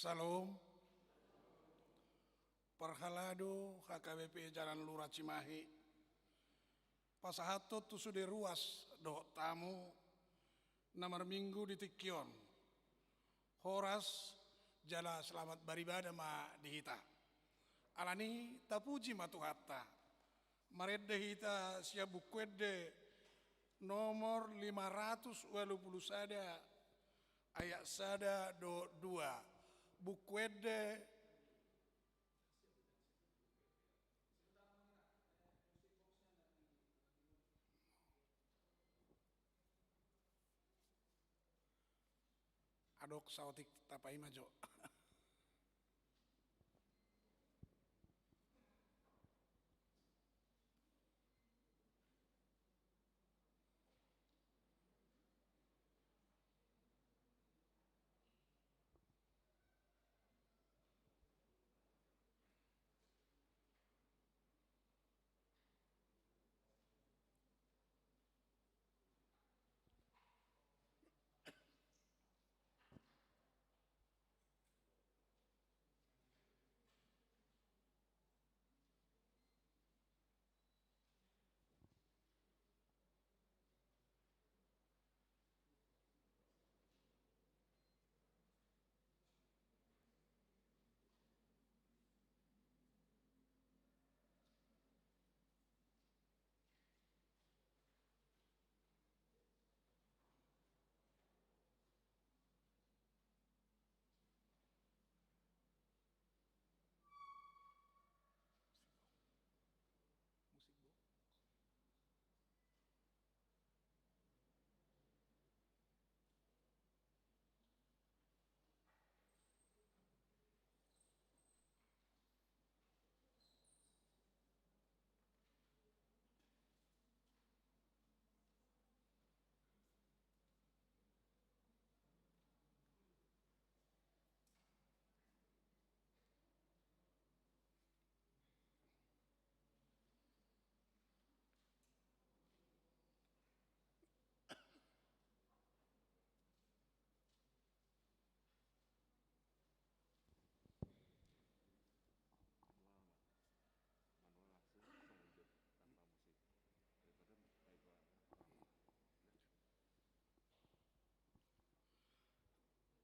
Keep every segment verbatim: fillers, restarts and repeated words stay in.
Shalom. Parhalado H K B P Jalan Lurah Cimahi, pasahathon tu sude ruas dohot tamu na marminggu di tingki on, horas jala selamat beribadah ma di hita. Alani i tapuji ma Tuhanta. Marende hita sian Buku Ende nomor lima ratus ualu pulu sada, ayat sada dohot dua. Buku Ende. Adong saotik, tapaima jo.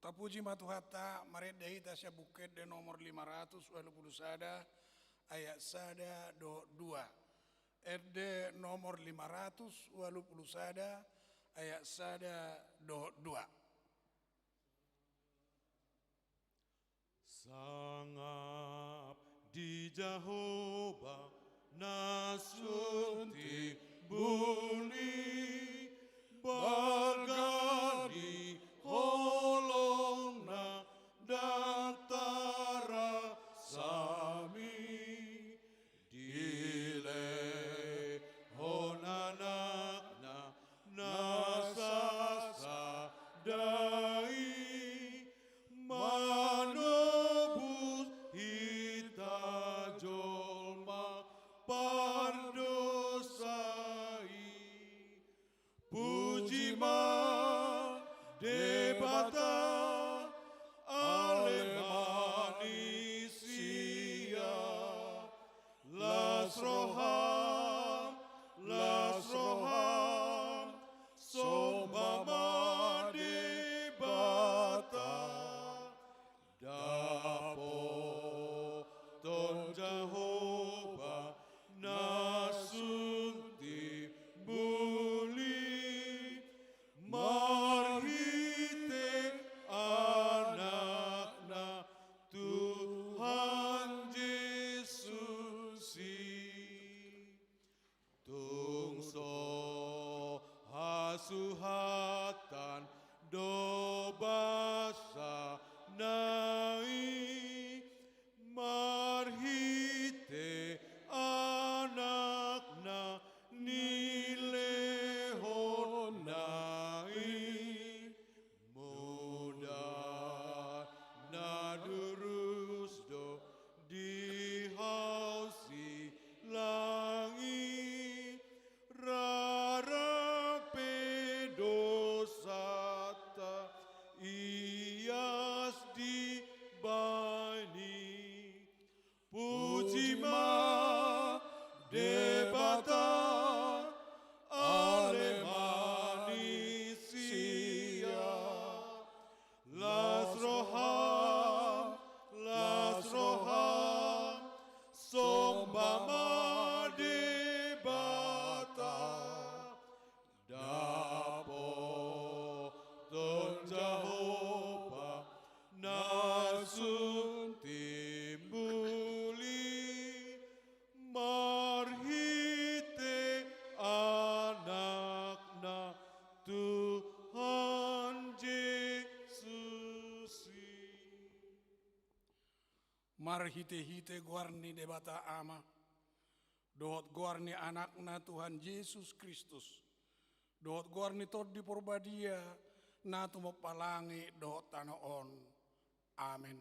Tapuji ma Tuhanta, marende hita sian Buku Ende nomor lima ratus ualu pulu sada, ayat sada dohot dua. Ende nomor lima ratus ualu pulu sada, ayat sada dohot dua. Sangap di Jahowa na sun timbul i, balga ni holongna ndang tarasam i. Dilehon Anakna na sasada i, manobus hita jolma pardosa i. Puji ma Debata, ale ma ni sia. Las roham, las roham, somba ma Debata. Dapoton Jahowa na sun timbul i, marhite Anakna Tuhan Jesus i. Tung so hasuhatan do basa na i, marhite Marhite-hite goar ni Debata Ama, dohot goar ni Anakna Tuhan Jesus Kristus, dohot goar ni Tondi Porbadia, na tumompa langit dohot tano on. Amen.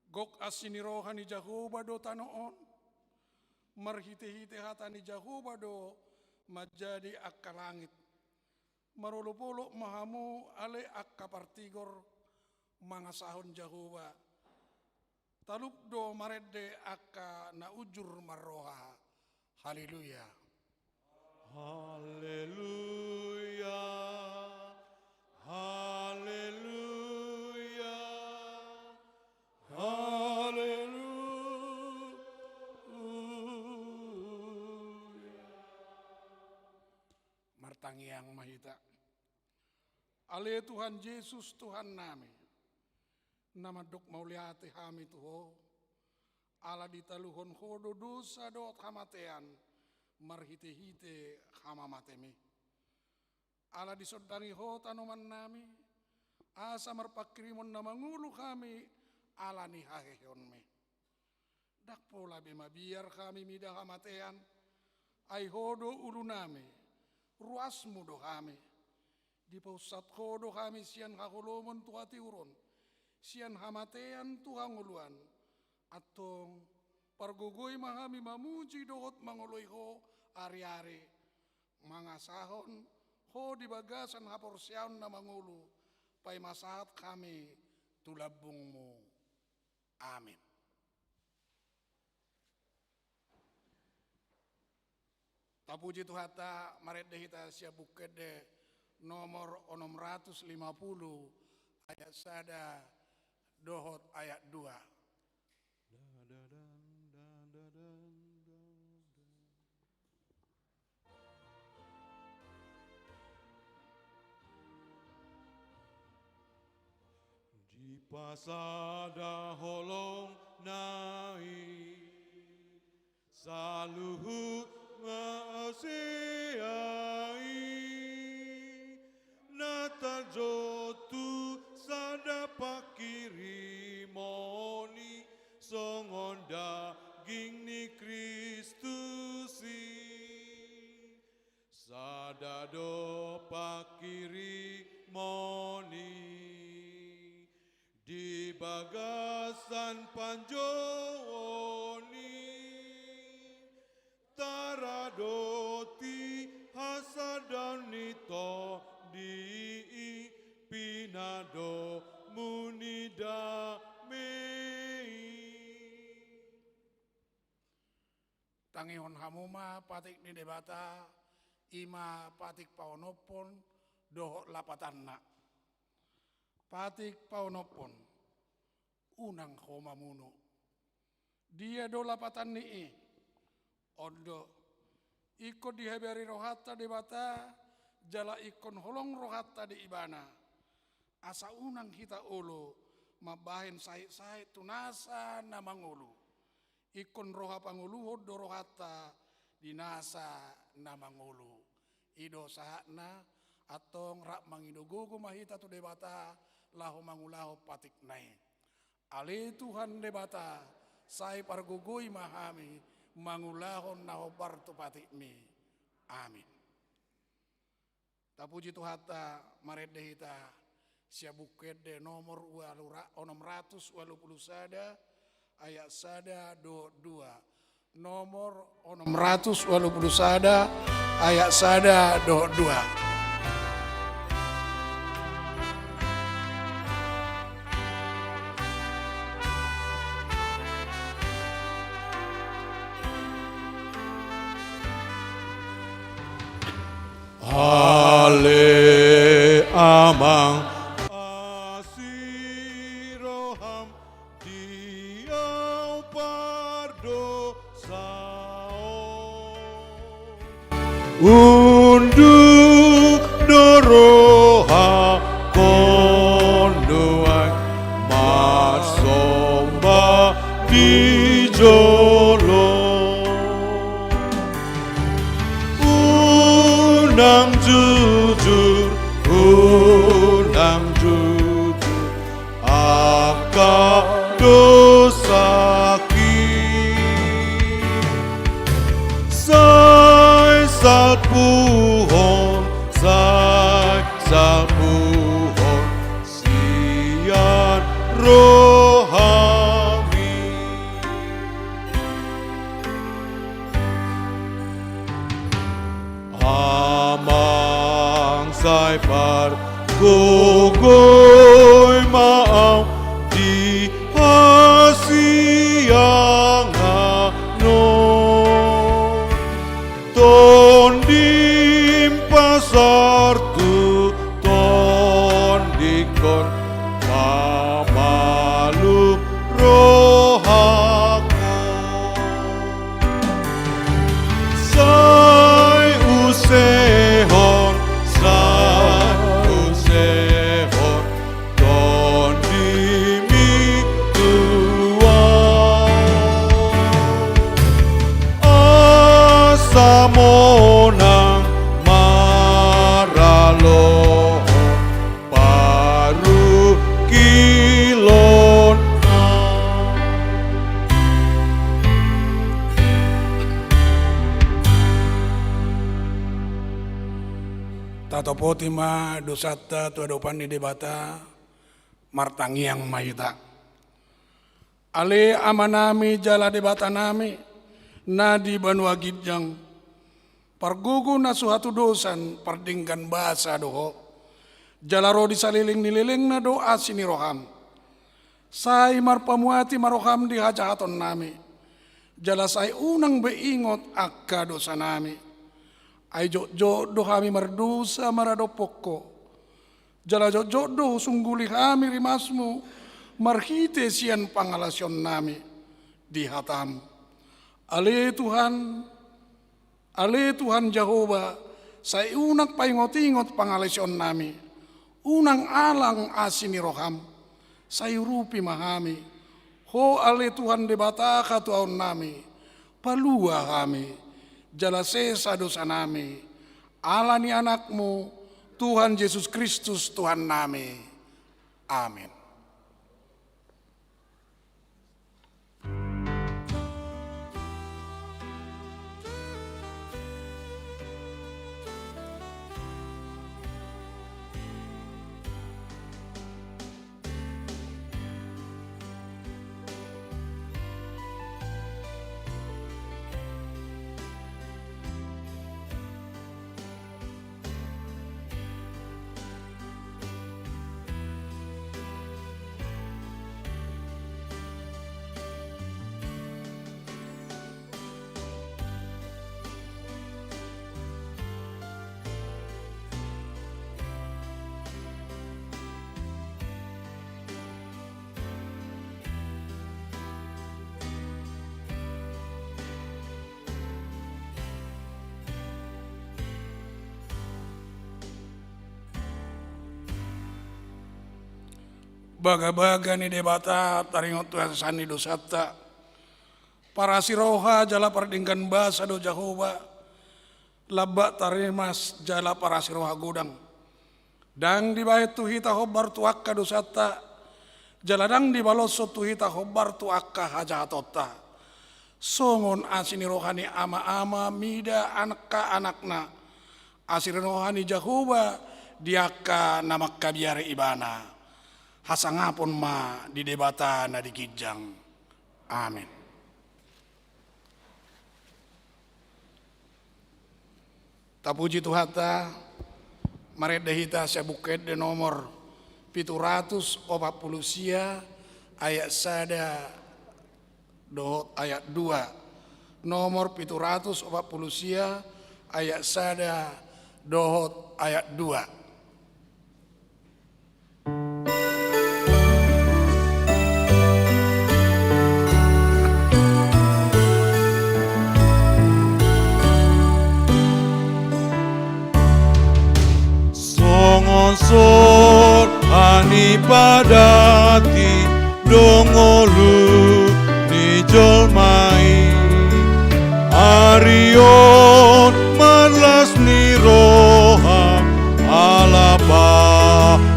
Gok asi ni roha ni Jahowa do tano on, marhite-hite hata ni Jahowa do manjadi angka langit. Marolop-olop ma hamu ale angka partigor mangasahon Jahowa. Talup do marende angka na unjur marroha. Haleluya. Haleluya. Haleluya. Haleluya. Martangiang ma hita. Ale Tuhan Jesus, Tuhannami, na mandok mauliate hami tu Ho, ala ditaluhon Ho do dosa dohot hamatean marhite-hite hamamatemi. Ala disondangi Ho tanomannami, asa marpanghirimon na mangolu hami ala ni haheheonmi. Ndang pola be mabiar hami mida hamatean, ai Ho do ulunami, ruasmu do hami. Dipaunsat Ho do hami sian haholomon tu hatiuron, sian hamatean tu hangoluan. Antong, pargogoi ma hami mamuji dohot mangoloi Ho ari-ari, mangasahon Ho di bagasan haporseaon na mangolu, paima sahat hami tu lambungmu. Amin. Tapuji Tuhanta, marende hita sian Buku Ende nomor onom ratus lima puluh, ayat sada dohot ayat dua. Dipasada holong na i saluhut na hasea i, na tajou tu sada panghirimon i songon daging ni Kristus i. Sada do panghirimon i di bagasan panjouon i, taradoti hasadaon ni Tondi i, pinadomu ni dame i. Tangihon hamu ma patik ni Debata, i ma patik paonomhon dohot lapatanna. Patik paonomhon, unang ho mamunu. Dia do lapatan ni i? On do, ingkon dihabari rohanta Debata, jala ingkon holong rohanta di Ibana. Asa unang hita olo mambahen sahit-sahit tu nasa na mangolu. Ingkon roha pangoluhon do rohanta di nasa na mangolu. I do sahatna, antong rap mangido gogo ma hita tu Debata laho mangulahon patikna i. Ale Tuhan Debata, sai pargogoi ma hami mangulahon na hombar tu patikmi. Amin. Tapuji Tuhanta, marende hita sian Buku Ende nomor ualu ra-, onom ratus ualu pulu sada, ayat sada dohot dua. Nomor onom ratus ualu pulu sada, ayat sada dohot dua. Ale Amang, asi roham di au pardosaon. Unduk do rohangkon nuaeng marsomba di jolo. Unang jujur, unang jujur. dosangki. Sai salpuhon, sai salpuhon sian rohami. Amang, sai pargogoi ma au di hasiangan on. Tondim pasaorhu, tondingkon ma malum rohangku. Sai usehon, sai usehon tondimi tu au, asa monang maralohon parungkilonna. Tatopoti ma dosanta tu adopan ni Debata. Martangiang ma hita. Ale Amanami jala Debatanami, na di banua ginjang, pargogo na so hatudosan pardenggan basa do Ho, jala ro di saleleng ni lelengna do asi ni roham. Sai marpamuati ma roham di hajahatonnami, jala sai unang be ingot angka dosanami. Ai jotjot do hami mardosa maradophon Ho, jala jotjot do husungguli hami rimasmu marhite sian pangalaosionnami di hatam. Ale Tuhan, ale Tuhan Jahowa, sai unang paingotingot pangalaosionnami, unang alang asi ni roham, sai urupi ma hami. Ho ale Tuhan Debata hatuaonnami, palua hami, jala sesa dosanami, ala ni Anakmu, Tuhan Jesus Kristus Tuhannami. Amen. Bagabaga ni Debata taringot tu hasesaan ni dosanta. Parasi roha jala pardenggan basa do Jahowa, lambak tarimas jala parasi roha godang. Ndang dibahen tu hita hombar tu angka dosanta, jala ndang dibaloshon tu hita hombar tu angka hajahatonta. Songon asi ni roha ni ama-ama mida angka anakna, asi ni roha ni Jahowa di angka na mangkabiari ibana. Hasangapon ma di Debata na di ginjang. Amen. Tapuji Tuhanta, marende hita sian Buku Ende nomor pitu ratus opat pulu sia, ayat sada dohot ayat dua. Nomor pitu ratus opat pulu sia, ayat sada dohot ayat dua. Songon son hanipadat i do ngolu ni jolma i. Ari on marlas ni roha ala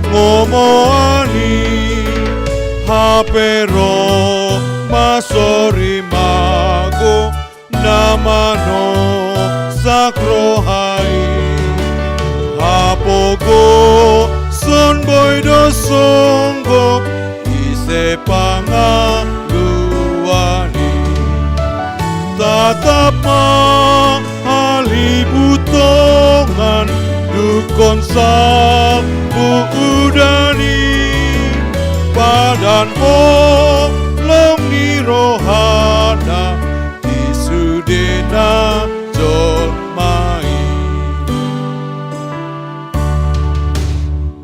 pangomoan i. Hape ro ma sorimago na manosak roha i. Hapogoson boi do songgop ise pangaluan i. Tatap ma halibutongan dungkon sapu udan i. Padan holong ni rohana di sudena jolma i.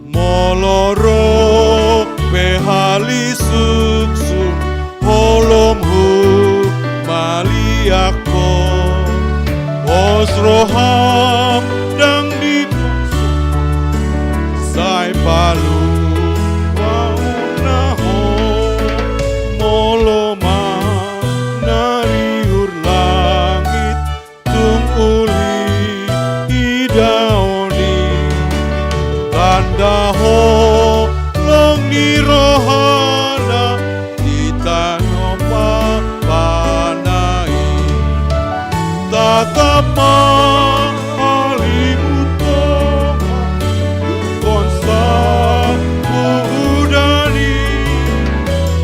Molo ro pe hali sungsung holom humaliakkon, pos roham ndang dipaksa, sai paluahon na ho. Molo manariur langit tung uli idaon i, tanda holong ni rohana di tano papana i. Tatap ma halibutongan dungkon sapu udan i.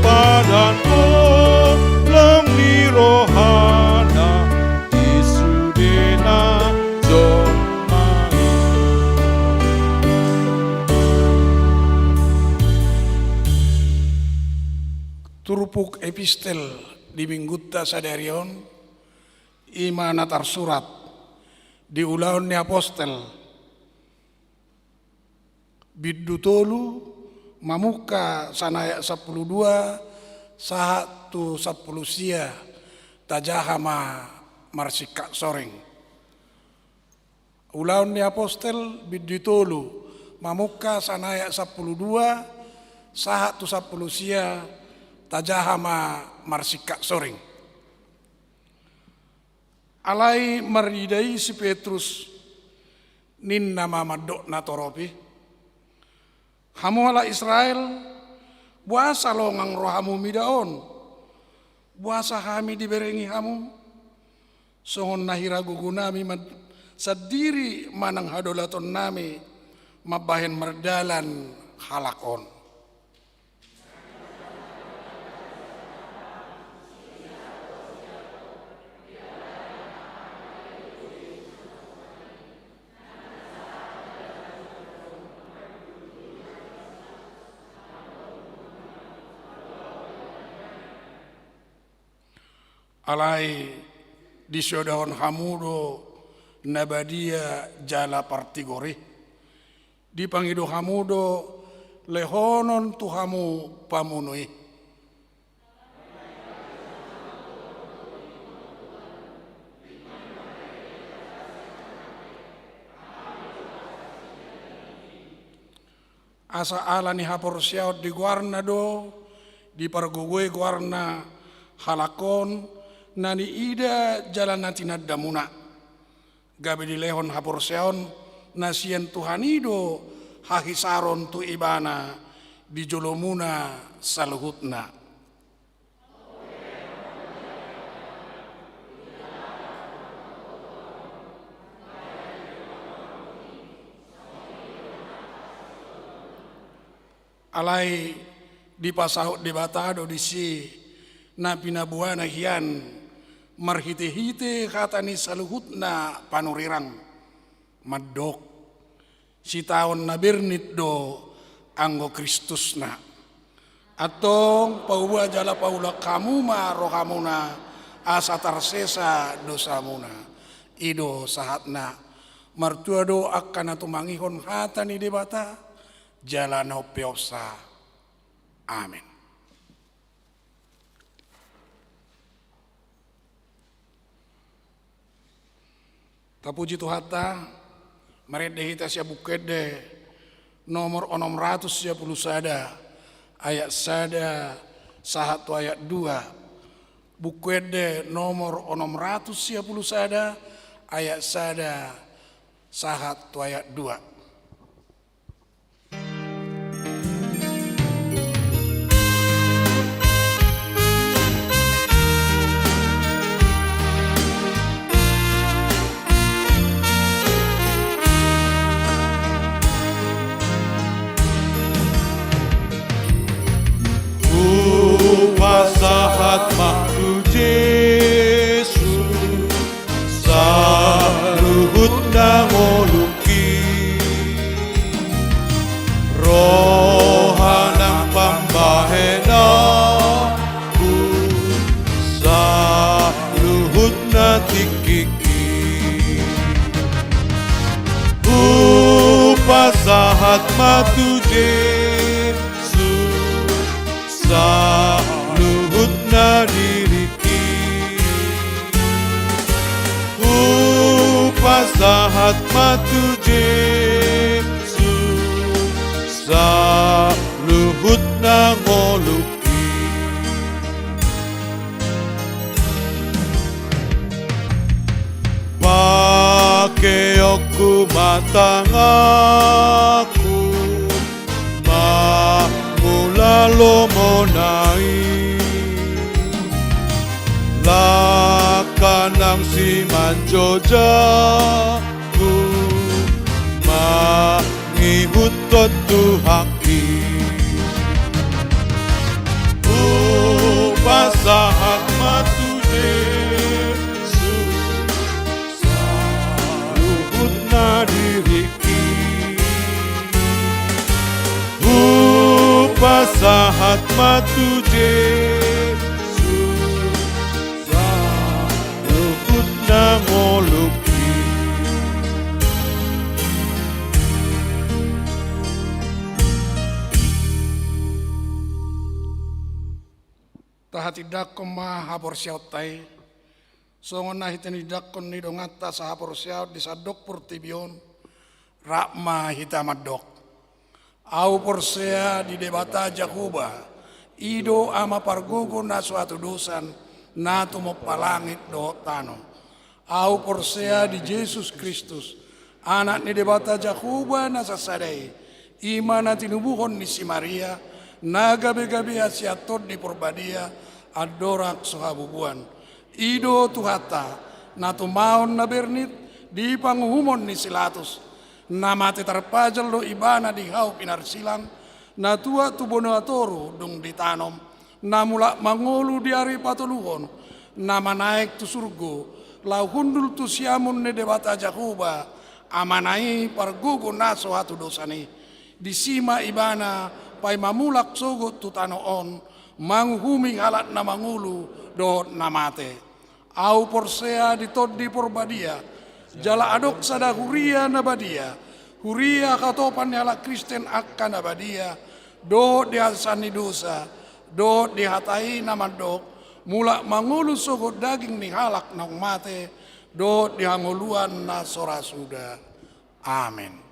Padan holong ni rohana di sudena jolma i. Turpuk epistel di minggunta sadari on, i ma na tarsurat di Ulaon ni Apostel, bindu tolu, mamungka sian ayat sampulu dua sahat tu sampulu sia, tajaha ma marsingkat soring. Ulaon ni Apostel, bindu tolu, mamungka sian ayat sampulu dua sahat tu sampulu sia, tajaha ma marsingkat soring. Alai marida i si Petrus, ninna ma mandok na torop i: Hamu halak Israel, boasa longang rohamu mida on? Boasa hami diberengi hamu? Songon na hira gogonami man-, sandiri manang hadaulatonnami mambahen mardalan halak on. Alai disodahon hamu do na badia jala partigor i. Dipangido hamu do lehonon tu hamu pamunu i. Asa ala ni haporseaon di goarna do dipargogoi goarna halak on na niida jala na tinandamuna. Gabe dilehon haporseaon na sian Tuhan i do hahisaron tu ibana di jolomuna saluhutna. Alai dipasaut Debata do disi na pinaboana hian marhitehite hata ni saluhutna panurirang, mandok: Sitaon na bernit do anggo Kristusna. Antong paubah jala paulak hamu ma rohamuna asa tarsesa dosamuna. I do sahatna. Martua do angka na tumangihon hata ni Debata jala na umpeopsa. Amen. Tapuji Tuhanta, marende hita sian Buku Ende nomor onom ratus sia pulu sada, ayat sada sahat tu ayat dua. Buku Ende nomor onom ratus sia pulu sada, ayat sada sahat tu ayat dua. ma tu Jesus saluhutna ngolungki. Roha nang pambahenanku saluhutna tingkingki. Hupasahat ma tu Jesus saluhutna diringki. Hupasahat ma tu Jesus saluhutna ngolungki. Pakeonku ma tanganku mangula lomona i. Langka nang simanjojangku mangihuthon Tuhanki. Hupasahat ma tu Jesus saluhutna diringki. Hupasahat ma tu Jesus saluhutna ngolungki. Tahatindangkon ma haporseaonta i, songon na hinahatindangkon ni donganta sahaporseaon di sandok portibi on. Rap ma hita mandok. Ahu porsea di Debata Jahowa, i do Ama pargogo na so hatudosan, na tumompa langit dohot tano. Ahu porsea di Jesus Kristus, Anak ni Debata Jahowa na sasada i, i ma na tinubuhon ni si Maria, na gabe-gabean sian Tondi Porbadia, andorang so habubuan. I do Tuhanta, na tumaon na bernit di panguhumon ni si Latus, na mate tarpajal do Ibana di hau pinarsilang, na tuat tu banua toru dung ditanom, na mulak mangolu di ari patoluhon, na manaek tu surgo, laho hundul tu siamun ni Debata Jahowa, Amana i pargogo na so hatudosan i. Disi ma Ibana paima mulak sogot tu tano on, manguhumi halak na mangolu dohot na mate. Ahu porsea di Tondi Porbadia, jala adong sada huria na badia, huria hatopan ni halak Kristen angka na badia, dohot di hasesaan ni dosa, dohot di hata i na mandok, mulak mangolu sogot daging ni halak naung mate, dohot di hangoluan na so ra suda. Amen.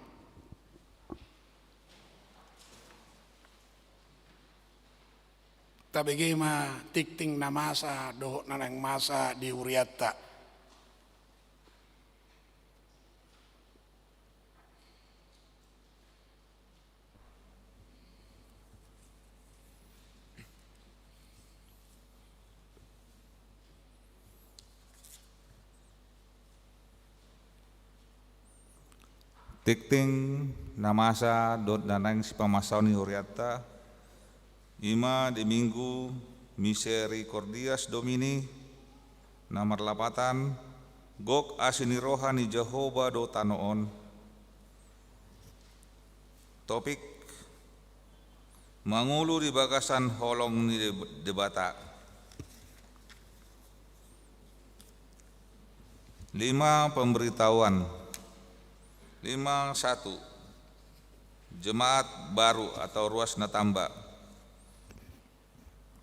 Tabege ma tingting na masa dohot na naeng masa di hurianta. Tingting na masa dohot na naeng sipamasaon ni hurianta, i ma di Minggu Misericordias Domini, na marlapatan gok asi ni roha ni Jahowa do tano on. Topik: Mangolu di bagasan holong ni Deb-, Debata. Lima pemberitahuan. Lima satu. Jemaat baru atau ruas na tamba.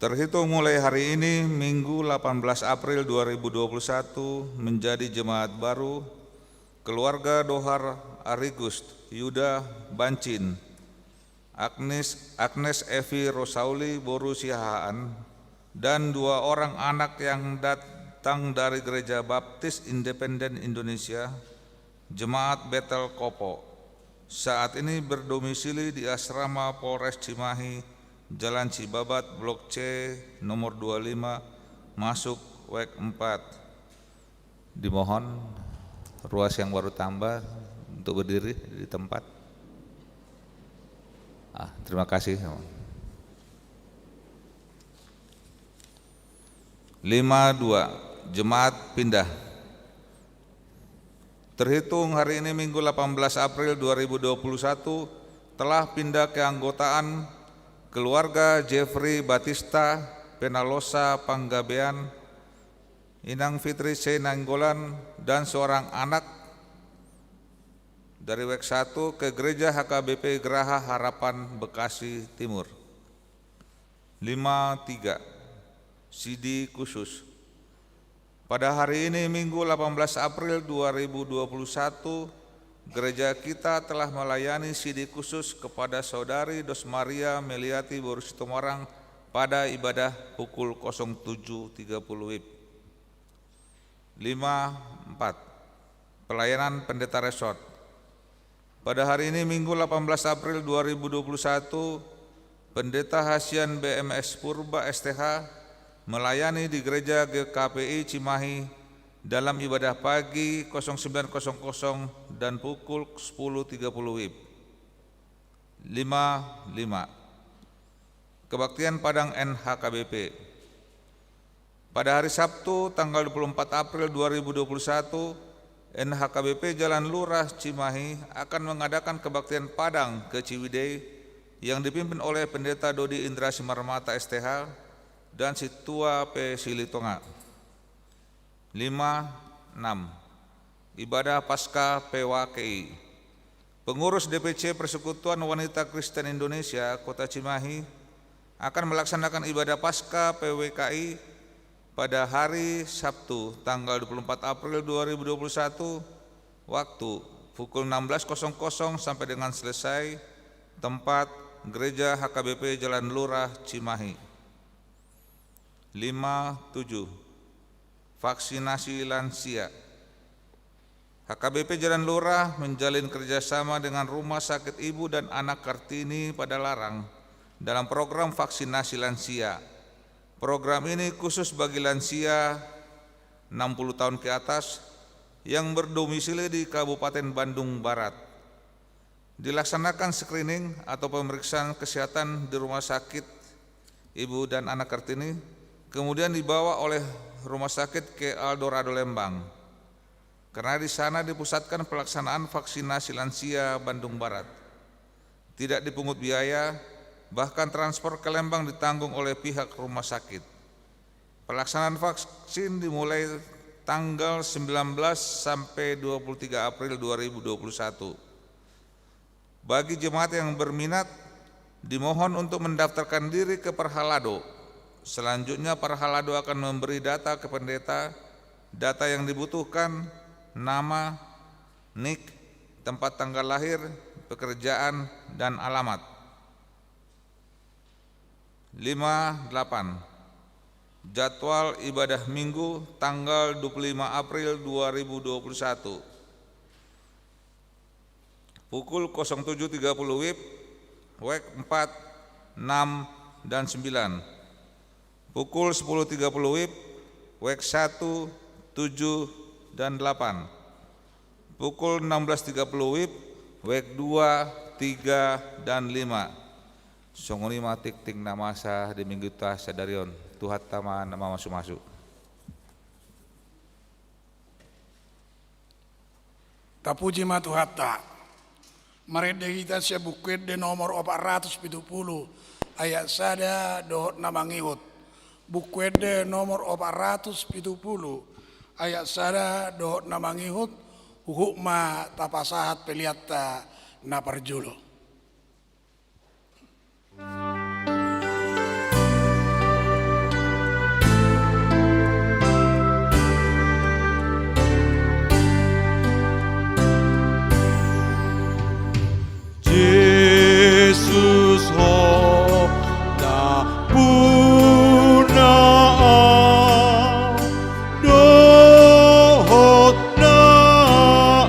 Terhitung mulai hari ini, Minggu delapan belas April dua ribu dua puluh satu, menjadi jemaat baru keluarga Dohar Arigust Yuda Bancin, Agnes, Agnes Evi Rosauli boru Siahaan, dan dua orang anak yang datang dari Gereja Baptis Independen Indonesia, Jemaat Betel Kopo, saat ini berdomisili di Asrama Polres Cimahi, Jalan Cibabat, Blok C, nomor dua lima, masuk wek empat. Dimohon ruas yang baru tambah untuk berdiri di tempat. Ah, terima kasih. Lima dua, jemaat pindah. Terhitung hari ini, Minggu delapan belas April dua ribu dua puluh satu, telah pindah keanggotaan keluarga Jeffrey Batista Penalosa Panggabean, Inang Fitri C. Nainggolan, dan seorang anak dari W E K satu ke Gereja H K B P Geraha Harapan Bekasi Timur. Lima tiga, sidi khusus. Pada hari ini, Minggu delapan belas April dua ribu dua puluh satu, gereja kita telah melayani sidi khusus kepada Saudari Dos Maria Meliati Boru Sitomarang pada ibadah pukul kosong tujuh tiga puluh W I B. Lima empat, pelayanan pendeta resort. Pada hari ini, Minggu delapan belas April dua ribu dua puluh satu, Pendeta Hasian B M S Purba S T H melayani di Gereja G K P I Cimahi dalam ibadah pagi kosong sembilan kosong kosong dan pukul sepuluh tiga puluh W I B. Lima lima, kebaktian Padang N H K B P. Pada hari Sabtu, tanggal dua puluh empat April dua ribu dua puluh satu, N H K B P Jalan Lurah Cimahi akan mengadakan kebaktian Padang ke Ciwidei yang dipimpin oleh Pendeta Dodi Indra Simarmata S T H dan Sintua P. Silitonga. Lima enam, ibadah Paskah P W K I. Pengurus D P C Persekutuan Wanita Kristen Indonesia Kota Cimahi akan melaksanakan ibadah Paskah P W K I pada hari Sabtu, tanggal dua puluh empat April dua ribu dua puluh satu, waktu pukul enam belas kosong kosong sampai dengan selesai, tempat Gereja H K B P Jalan Lurah Cimahi. Lima tujuh, vaksinasi lansia. H K B P Jalan Lurah menjalin kerjasama dengan Rumah Sakit Ibu dan Anak Kartini Padalarang dalam program vaksinasi lansia. Program ini khusus bagi lansia enam puluh tahun ke atas yang berdomisili di Kabupaten Bandung Barat. Dilaksanakan screening atau pemeriksaan kesehatan di Rumah Sakit Ibu dan Anak Kartini, kemudian dibawa oleh rumah sakit ke Eldorado Lembang, karena di sana dipusatkan pelaksanaan vaksinasi lansia Bandung Barat. Tidak dipungut biaya, bahkan transpor ke Lembang ditanggung oleh pihak rumah sakit. Pelaksanaan vaksin dimulai tanggal sembilan belas sampai dua puluh tiga April dua ribu dua puluh satu. Bagi jemaat yang berminat, dimohon untuk mendaftarkan diri ke Parhalado. Selanjutnya, Parhalado akan memberi data ke pendeta, data yang dibutuhkan, nama, nik, tempat tanggal lahir, pekerjaan, dan alamat. Lima delapan, jadwal ibadah Minggu tanggal dua puluh lima April dua ribu dua puluh satu. Pukul kosong tujuh tiga puluh W I B, W E K empat, enam, dan sembilan. Pukul sepuluh tiga puluh W I B, W E K satu, tujuh, dan delapan. Pukul enam belas tiga puluh W I B, W E K dua, tiga, dan lima. Songon i ma tingting na masa di Mingguta sadari on. Tuhanta ma na mamasumasu. Tapuji ma Tuhanta. Marende hita sian Buku Ende nomor opat ratus pitu pulu, ayat sada dohot na mangihut. Buku Ende nomor opat ratus pitu pulu, ayat sada dohot na mangihut. Huhut ma tapasahat peleanta na parjolo. Jesus ho na punaan dohot na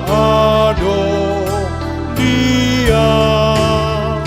adong di agomo.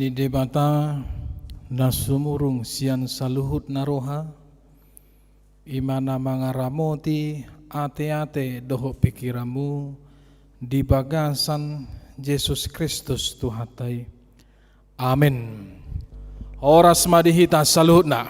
Di Debata na sumurung sian saluhut na roha, i ma na mangaramoti ateate dohot pingkiranmu di bagasan Jesus Kristus Tuhanta i. Amen. Horas ma di hita saluhutna.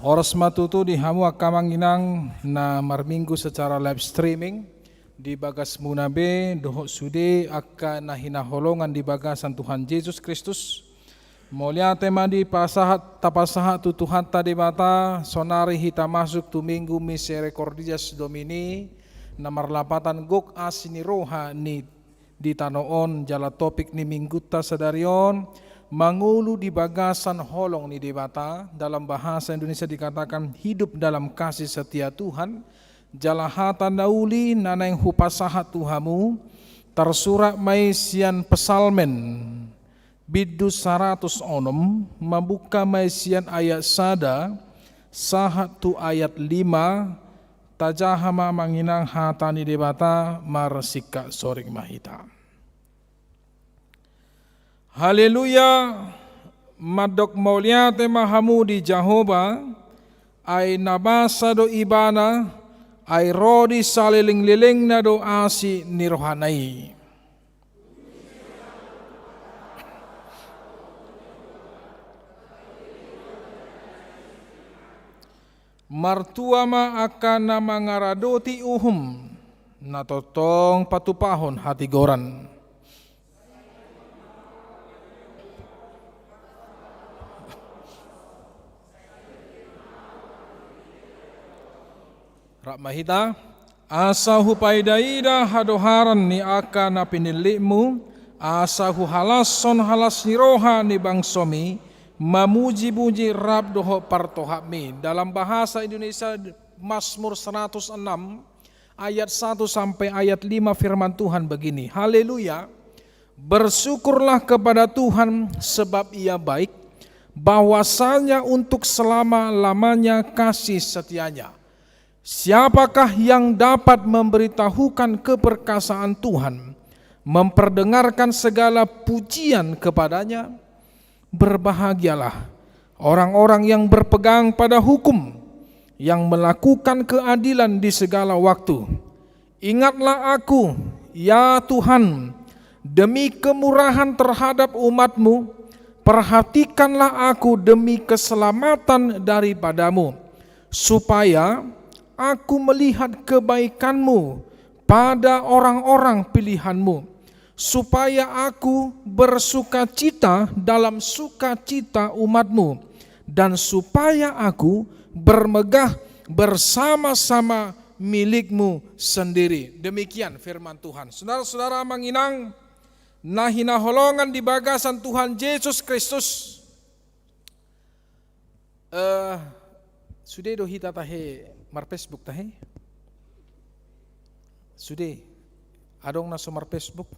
Horas ma tutu di hamu angka amang inang na marminggu secara live streaming di bagasmuna be dohot sude angka na hinaholongan di bagasan Tuhan Jesus Kristus. Mauliate ma dipasahat, tapasahat tu Tuhanta Debata, sonari hita masuk tu Minggu Misericordias Domini, na marlapatan gok asi ni roha ni di tano on, jala topik ni minggunta sadari on, mangolu di bagasan holong ni Debata, dalam bahasa Indonesia dikatakan hidup dalam kasih setia Tuhan, jala hata na uli na naeng hupasahat tu hamu, tarsurat ma i sian Psalmen, bindu saratus onom, mambuka ma i sian ayat sada, sahat tu ayat lima, tajaha ma amang inang hata ni Debata, marsingkat soring ma hita. Haleluya, mandok mauliate ma hamu di Jahowa, ai na basa do Ibana, ai ro di salelenglelengna do asi ni rohana i. Martua ma angka na mangaradoti uhum, na tongtong patupahon hatigoran. Rap ma hita. Asa hupaidaida hadoharan ni angka na pinillitmu, asa huhalashon halas ni roha ni bangsomi, mamujimuji rap dohot partohapmi. Dalam bahasa Indonesia, Mazmur seratus enam ayat satu sampai ayat lima, firman Tuhan begini, haleluya, bersyukurlah kepada Tuhan sebab Ia baik, bahwasanya untuk selama-lamanya kasih setia-Nya. Siapakah yang dapat memberitahukan keperkasaan Tuhan, memperdengarkan segala pujian kepada-Nya? Berbahagialah orang-orang yang berpegang pada hukum, yang melakukan keadilan di segala waktu. Ingatlah aku, ya Tuhan, demi kemurahan terhadap umat-Mu, perhatikanlah aku demi keselamatan daripada-Mu, supaya aku melihat kebaikan-Mu pada orang-orang pilihan-Mu, supaya aku bersukacita dalam sukacita umat-Mu, dan supaya aku bermegah bersama-sama milik-Mu sendiri. Demikian firman Tuhan. Saudara-saudara, amang inang na hinaholongan di bagasan Tuhan Jesus Kristus. Eh, sude do hita tahe mar-Facebook tahe? Sude. Adong na so mar-Facebook?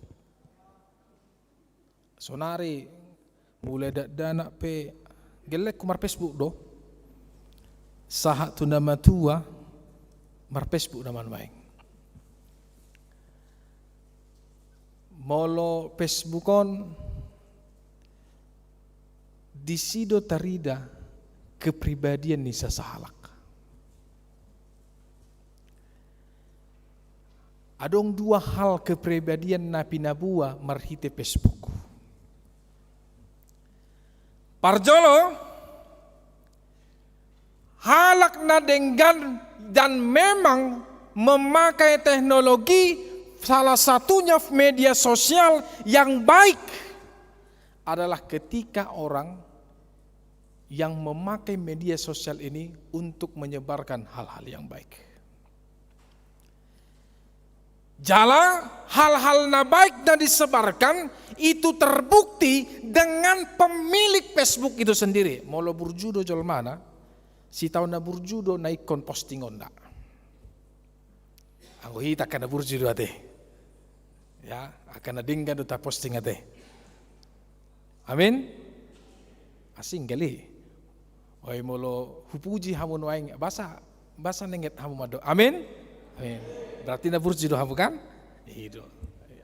Sonari mulai dakdanak pe gellengku mar-Facebook do. Sahat tu na matua mar-Facebook nama nuaeng. Molo Facebook on, disi do tarida kepribadian ni sasahalak. Adong dua hal kepribadian na pinaboa marhite Facebook. Parjolo, halak na denggan dan memang memakai teknologi, salah satunya media sosial yang baik adalah ketika orang yang memakai media sosial ini untuk menyebarkan hal-hal yang baik. Jala hal-hal na baik na disebarkan itu terbukti dengan pemilik Facebook itu sendiri. Molo burju do jolmana, sitaon na burju do na ingkon postingonna. Anggo hita angka na burju do ate. Ya, angka na denggan do taposting ate. Amin. Asing kali. Oi, molo hupuji hamu nuaeng, basa, basa nenget hamu mandok amin. Amin. Berarti na burju do hamu kan? I do.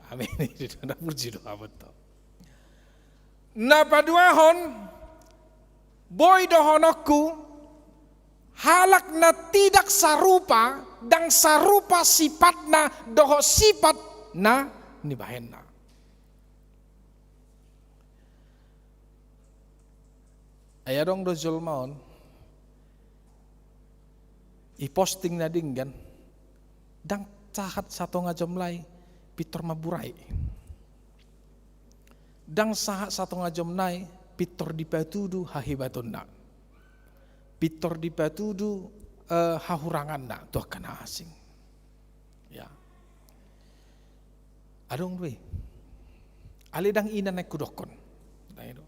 Amin. I do, na burju do hamu to. Na paduahon, boi dohononku, halak na tidak sarupa, ndang sarupa sifatna dohot sipat na nibahenna. Ai adong do jolma on, i posting na denggan, ndang sahat satonga jom nai pintor mamburai. Ndang sahat satonga jom nai pintor dipatudu hahebatonna. Pintor dipatudu, eh, hahuranganna tu angka na asing. Ya. Adong do i. Alai ndang i na naeng hudokkon. Ndang i do.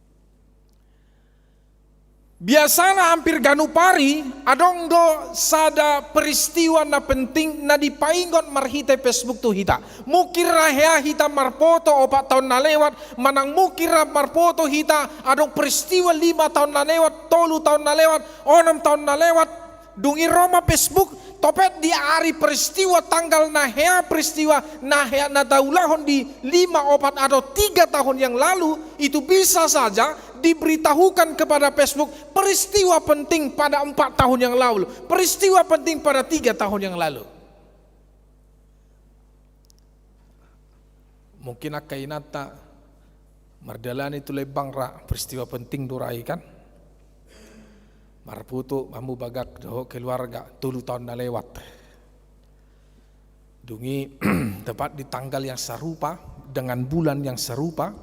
Biasana hampir ganup ari, adong do sada peristiwa na penting na dipaingot marhite Facebook tu hita. Mungkin ra hea hita marfoto opat taon na lewat, manang mungkin ra marfoto hita adong peristiwa lima taon na lewat, tolu taon na lewat, onom taon na lewat. Dung i ro ma Facebook, topet di ari peristiwa, tanggal na hea peristiwa, na hea na taulahon di lima, opat, atau tiga tahun yang lalu, itu bisa saja diberitahukan kepada Facebook peristiwa penting pada empat tahun yang lalu, peristiwa penting pada tiga tahun yang lalu. Mungkin angka inanta mardalani tu lembang ra peristiwa penting do ra i kan. Marfoto hamu bagak dohot keluarga tolu taon na lewat. Dung i tepat di tanggal yang serupa, dengan bulan yang serupa,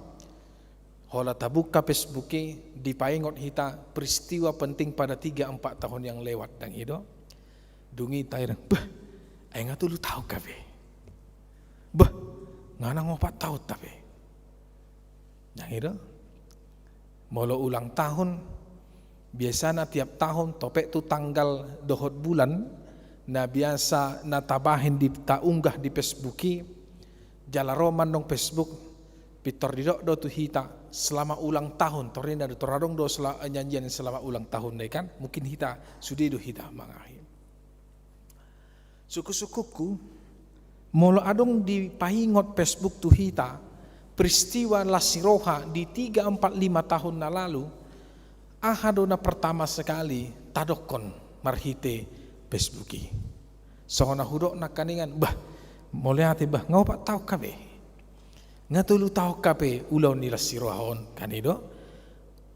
holan tabuka Facebook i, dipaingot hita peristiwa penting pada tiga empat tahun yang lewat, ndang i do. Dung i taida, bah, ai nga tolu taon hape. Bah, nga nang opat taon hape. Ndang i do. Molo ulang tahun, biasana tiap tahun, topet tu tanggal dohot bulan, na biasa na tabahen di, taunggah di Facebook i, jala ro ma annon Facebook, pintor didok do tu hita, selamat ulang tahun, torina do, tor adong do sela-, nyanyian selamat ulang tahun na i kan, mungkin hita, sude do hita mangahi. Sungkun-sungkunku, molo adong dipaingot Facebook tu hita, peristiwa las ni roha di tiga, empat, lima tahun na lalu, aha do na pertama sekali tadokkon marhite Facebook i. Songon na hudok nangkaningan, bah, mauliate bah, nga opat taon hape. Nga tolu taon hape ulaon ni las ni roha on, kan i do.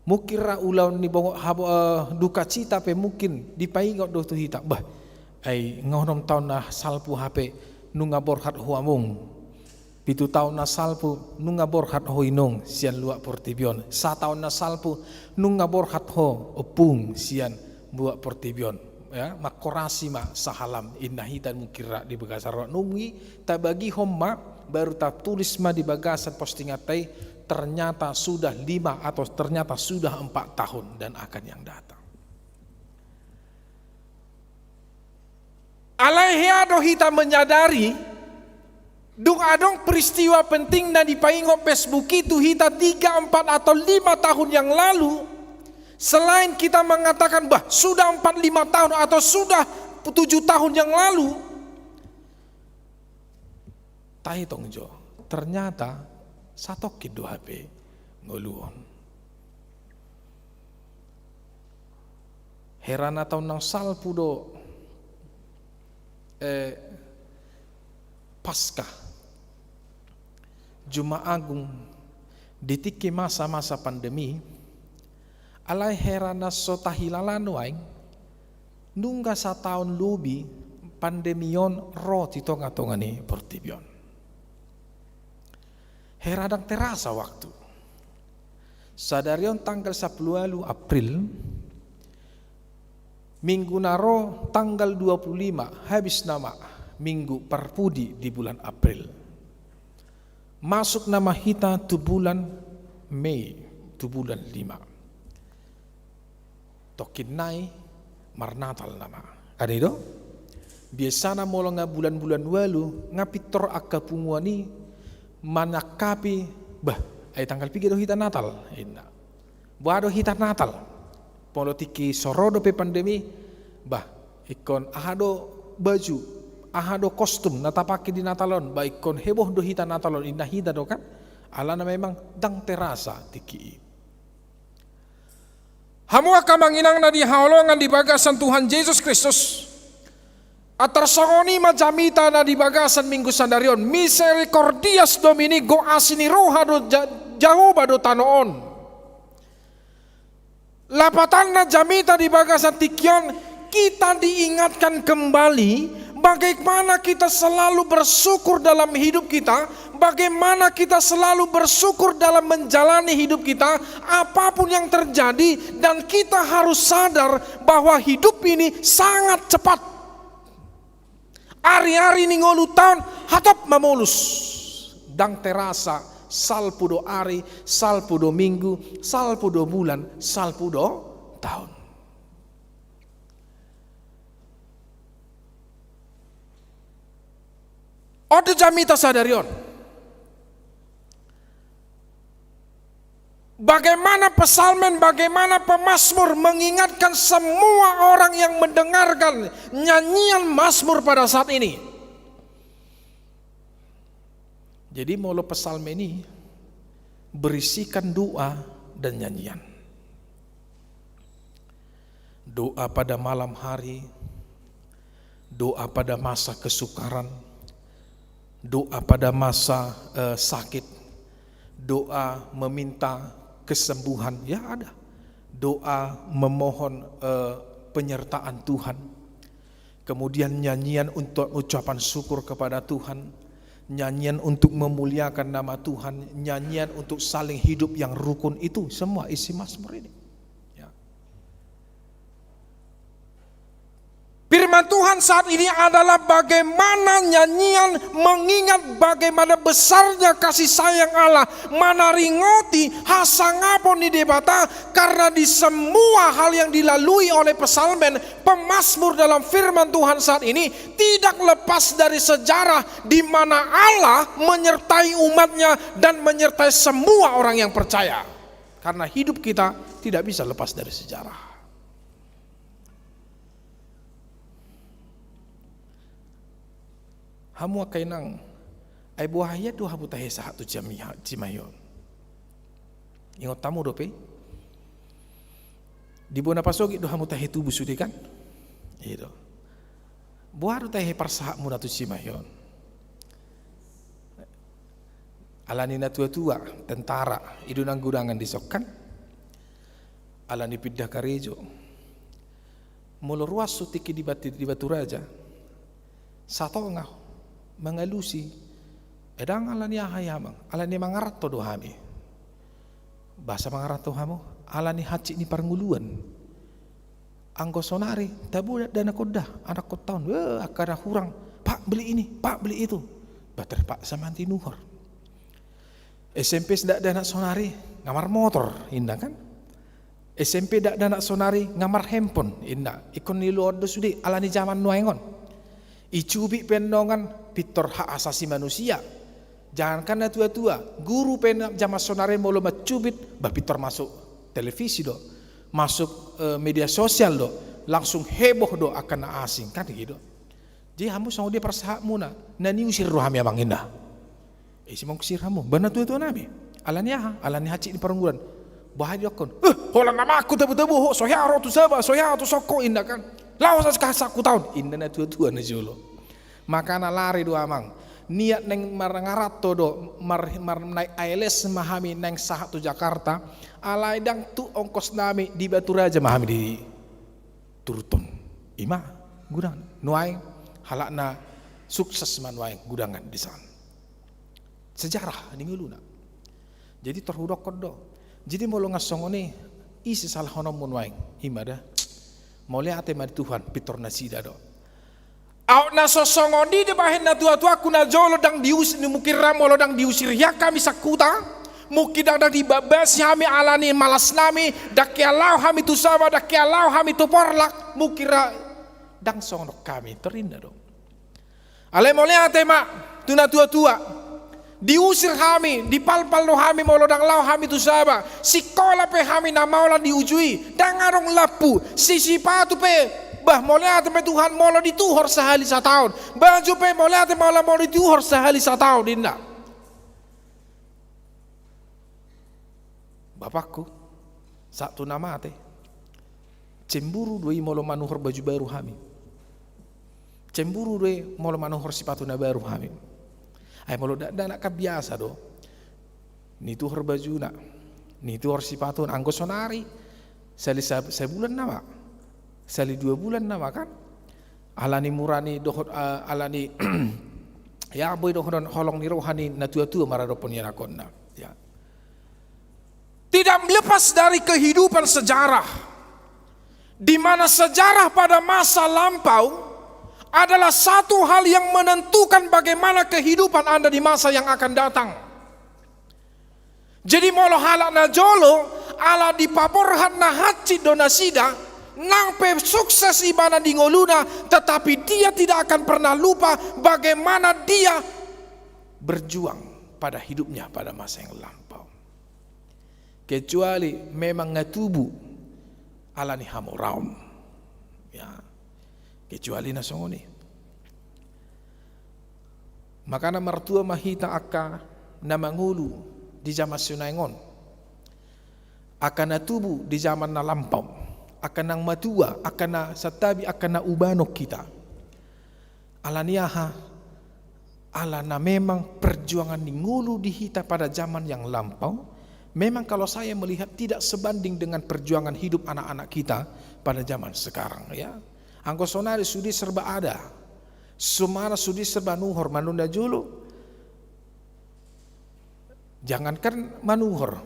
Mungkin ra ulaon ni bongot habo-, eh, dukacita pe mungkin dipaingot do tu hita. Bah, ai nga onom taon na salpu hape nunga borhat ho among. Pitu taon na salpu nunga borhat ho inong sian luat portibi on. Sataon na salpu nunga borhat ho ompung sian luat portibi on. Ya, mangkorasi ma sahalam, inna hita mungkin ra di bagasan roha nunga i tabagihon ma, baru tatulis ma di bagasan postinganta i, ternyata sudah lima atau ternyata sudah empat tahun dan akan yang datang. Alai hea do hita menyadari, dung adong peristiwa penting na dipaingot Facebook i tu hita tiga, empat, atau lima tahun yang lalu, selain kita mengatakan, bah, sudah empat lima tahun atau sudah tujuh tahun yang lalu, taetong jo, ternyata satongkin do hape ngolu on. Hera na taon na salpu do, eh, Paskah, Jumat Agung, di tingki masa-masa pandemi, alai hera na so tahilala nuaeng, nunga sataon lobi pandemi on ro di tonga-tonga ni portibi on. Hera ndang terasa waktu. Sadari on tanggal sampulu ualu April, minggu na ro tanggal dua pulu lima, habis nama minggu parpudi di bulan April. Masuk nama hita tu bulan Mei, tu bulan lima. Tongkin nai marnatal nama. Kan i do? Biasana molo nga bulan-bulan ualu, nga pintor angka punguan i manangkapi, bah, ai tanggal piga do hita Natal, inna. Boha do hita Natal. Molo tingki so ro dope pandemi, bah, ingkon aha do baju, aha do kostum na tapake di Natal on, bah, ingkon heboh do hita Natal on, inna hita do kan. Alana memang ndang terasa tingki i. Hamu angka amang inang na hinaholongan di bagasan Tuhan Jesus Kristus. Antar songon i ma jamita na di bagasan Minggu sadari on. Misericordias Domini, goas ni roha do Ja-, Jahowa do tano on. Lapatanna jamita di bagasan tingki on, kita diingatkan kembali bagaimana kita selalu bersyukur dalam hidup kita, bagaimana kita selalu bersyukur dalam menjalani hidup kita, apapun yang terjadi, dan kita harus sadar bahwa hidup ini sangat cepat. Ari-ari ni ngolu taon hatop mamolus. Ndang terasa, salpu do ari, salpu do minggu, salpu do bulan, salpu do taon. On do jamita sadari on. Bagaimana pesalmen, bagaimana pemazmur mengingatkan semua orang yang mendengarkan nyanyian Mazmur pada saat ini. Jadi, molo pesalmen i berisikan doa dan nyanyian. Doa pada malam hari, doa pada masa kesukaran, doa pada masa, eh, sakit, doa meminta kesembuhan, ya ada. Doa memohon, eh, penyertaan Tuhan. Kemudian nyanyian untuk ucapan syukur kepada Tuhan, nyanyian untuk memuliakan nama Tuhan, nyanyian untuk saling hidup yang rukun, itu semua isi Mazmur ini. Ya. Firman Tuhan saat ini adalah bagaimana nyanyian mengingat bagaimana besarnya kasih sayang Allah, manaringoti hasangapon ni Debata, karena di semua hal yang dilalui oleh pesalmen, pemazmur dalam firman Tuhan saat ini tidak lepas dari sejarah di mana Allah menyertai umatnya dan menyertai semua orang yang percaya. Karena hidup kita tidak bisa lepas dari sejarah. Hamu angka inang, ai boha ia do hamu tahe sahat tu Cimahi-, Cimahi on? Ingot hamu dope? Di bona pasogit do hamu tahe tubu sude kan? I do. Boha do tahe parsahatmuna tu Cimahi on? Alani na tua-tua, tentara, i do nang gudangan dison kan? Alani pinda karejo. Molo ruas tingki di Batu, di Baturaja, satonga mangalusi, ndang alani aha i amang, alani mangaranto do hami. Boasa mangaranto hamu? Alani hansit ni parngoluan. Anggo sonari, tabo dakdanak on da, anakkon taon, eh, angka na hurang, "Pak, beli ini, Pak, beli itu." Bah, terpaksa ma tinuhor. S M P dakdanak sonari, nga marmotor, inna kan? S M P dakdanak sonari, nga marhandphone, inna. Ingkon niloan do sude, alani jaman nuaeng on. Icubit pe annon pintor hak asasi manusia. Jangankan na tua-tua, guru pe na jaman sonari molo mancubit, bah, pintor masuk televisi do, masuk, eh, media sosial do, langsung heboh do angka na asing, kan gitu. Jadi hamu songon dia parsahatmuna, na niusir do hami amang inna. Ise mangusir hamu? Bah, na tua-tua nami. Alani aha? Alani hansit ni parngoluan. Boha didokkon? "Eh, holan amangku tabo-tabo ho, so hea ro tu saba, so hea ro tu soko," inna kan. "Laos sahat tu hutaon," inna na tua-tua na jolo. Makana lari do amang. Niat naeng mangaranto do, mar-, mar-, naik A L S ma hami naeng sahat tu Jakarta, alai ndang tuk ongkos nami, di Baturaja ma hami dituruthon. I ma gudangan. Nuaeng halak na sukses ma nuaeng gudangan dison. Sejarah di ngoluna. Jadi tor hudokkon do. Jadi molo nga songon i, ise salahononmu nuaeng? I ma da. Mauliate ma di Tuhan, pintor nasida do. Aut na so songon i dibahen na tua-tuaku na jolo, ndang dius-, mungkin ra molo ndang diusir hian hami sahat tu huta, mungkin ndang, ndang dibabasi hami alani malas nami, ndang hea laho hami tu saba, ndang hea laho hami tu porlak, mungkin ra ndang songon on hami, tor inna do. Alai mauliate ma tu na tua-tua. Diusir hami, dipalpal do hami molo ndang laho hami tu saba. Sikola pe hami na maolan di uju i, ndang adong lampu. Sisipatu pe, bah, mauliate ma Tuhan molo dituhor sahali sataon. Baju pe mauliate ma Tuhan molo dituhor sahali sataon, inna. Bapakku, sahat tu na mate. Cemburu do i molo manuhor baju baru hami. Cemburu do i molo manuhor sipatu na baru hami. Ai molo dakdanak kan biasa do. Nituhor bajuna, nituhor sipatuna, anggo sonari sali sa-, sabulan nama, sali dua bulan nama kan. Alani mura ni dohot, eh, alani ya boi dohonon holong ni roha ni natua-tua maradophon ianakhonna. Ya. Tidak lepas dari kehidupan sejarah, di mana sejarah pada masa lampau adalah satu hal yang menentukan bagaimana kehidupan Anda di masa yang akan datang. Jadi molo halak na jolo, ala dipaborhat na hansit do nasida, nang pe sukses ibana di ngoluna, tetapi dia tidak akan pernah lupa bagaimana dia berjuang pada hidupnya pada masa yang lampau. Kecuali memang nga tubu alani hamoraon. Ya. Kecuali na songon i. Makana martua ma hita angka na mangolu di jaman sinuaeng on. Angka na tubu di jaman na lampau. Angka na matua, angka na santabi, angka na ubanon hita. Alani aha? Alana memang perjuangan ni ngolu di hita pada zaman yang lampau, memang kalau saya melihat tidak sebanding dengan perjuangan hidup anak-anak kita pada zaman sekarang, ya. Anggo sonari sude serba ada. Sude serba nuhor, molo na jolo. Jangankan manuhor,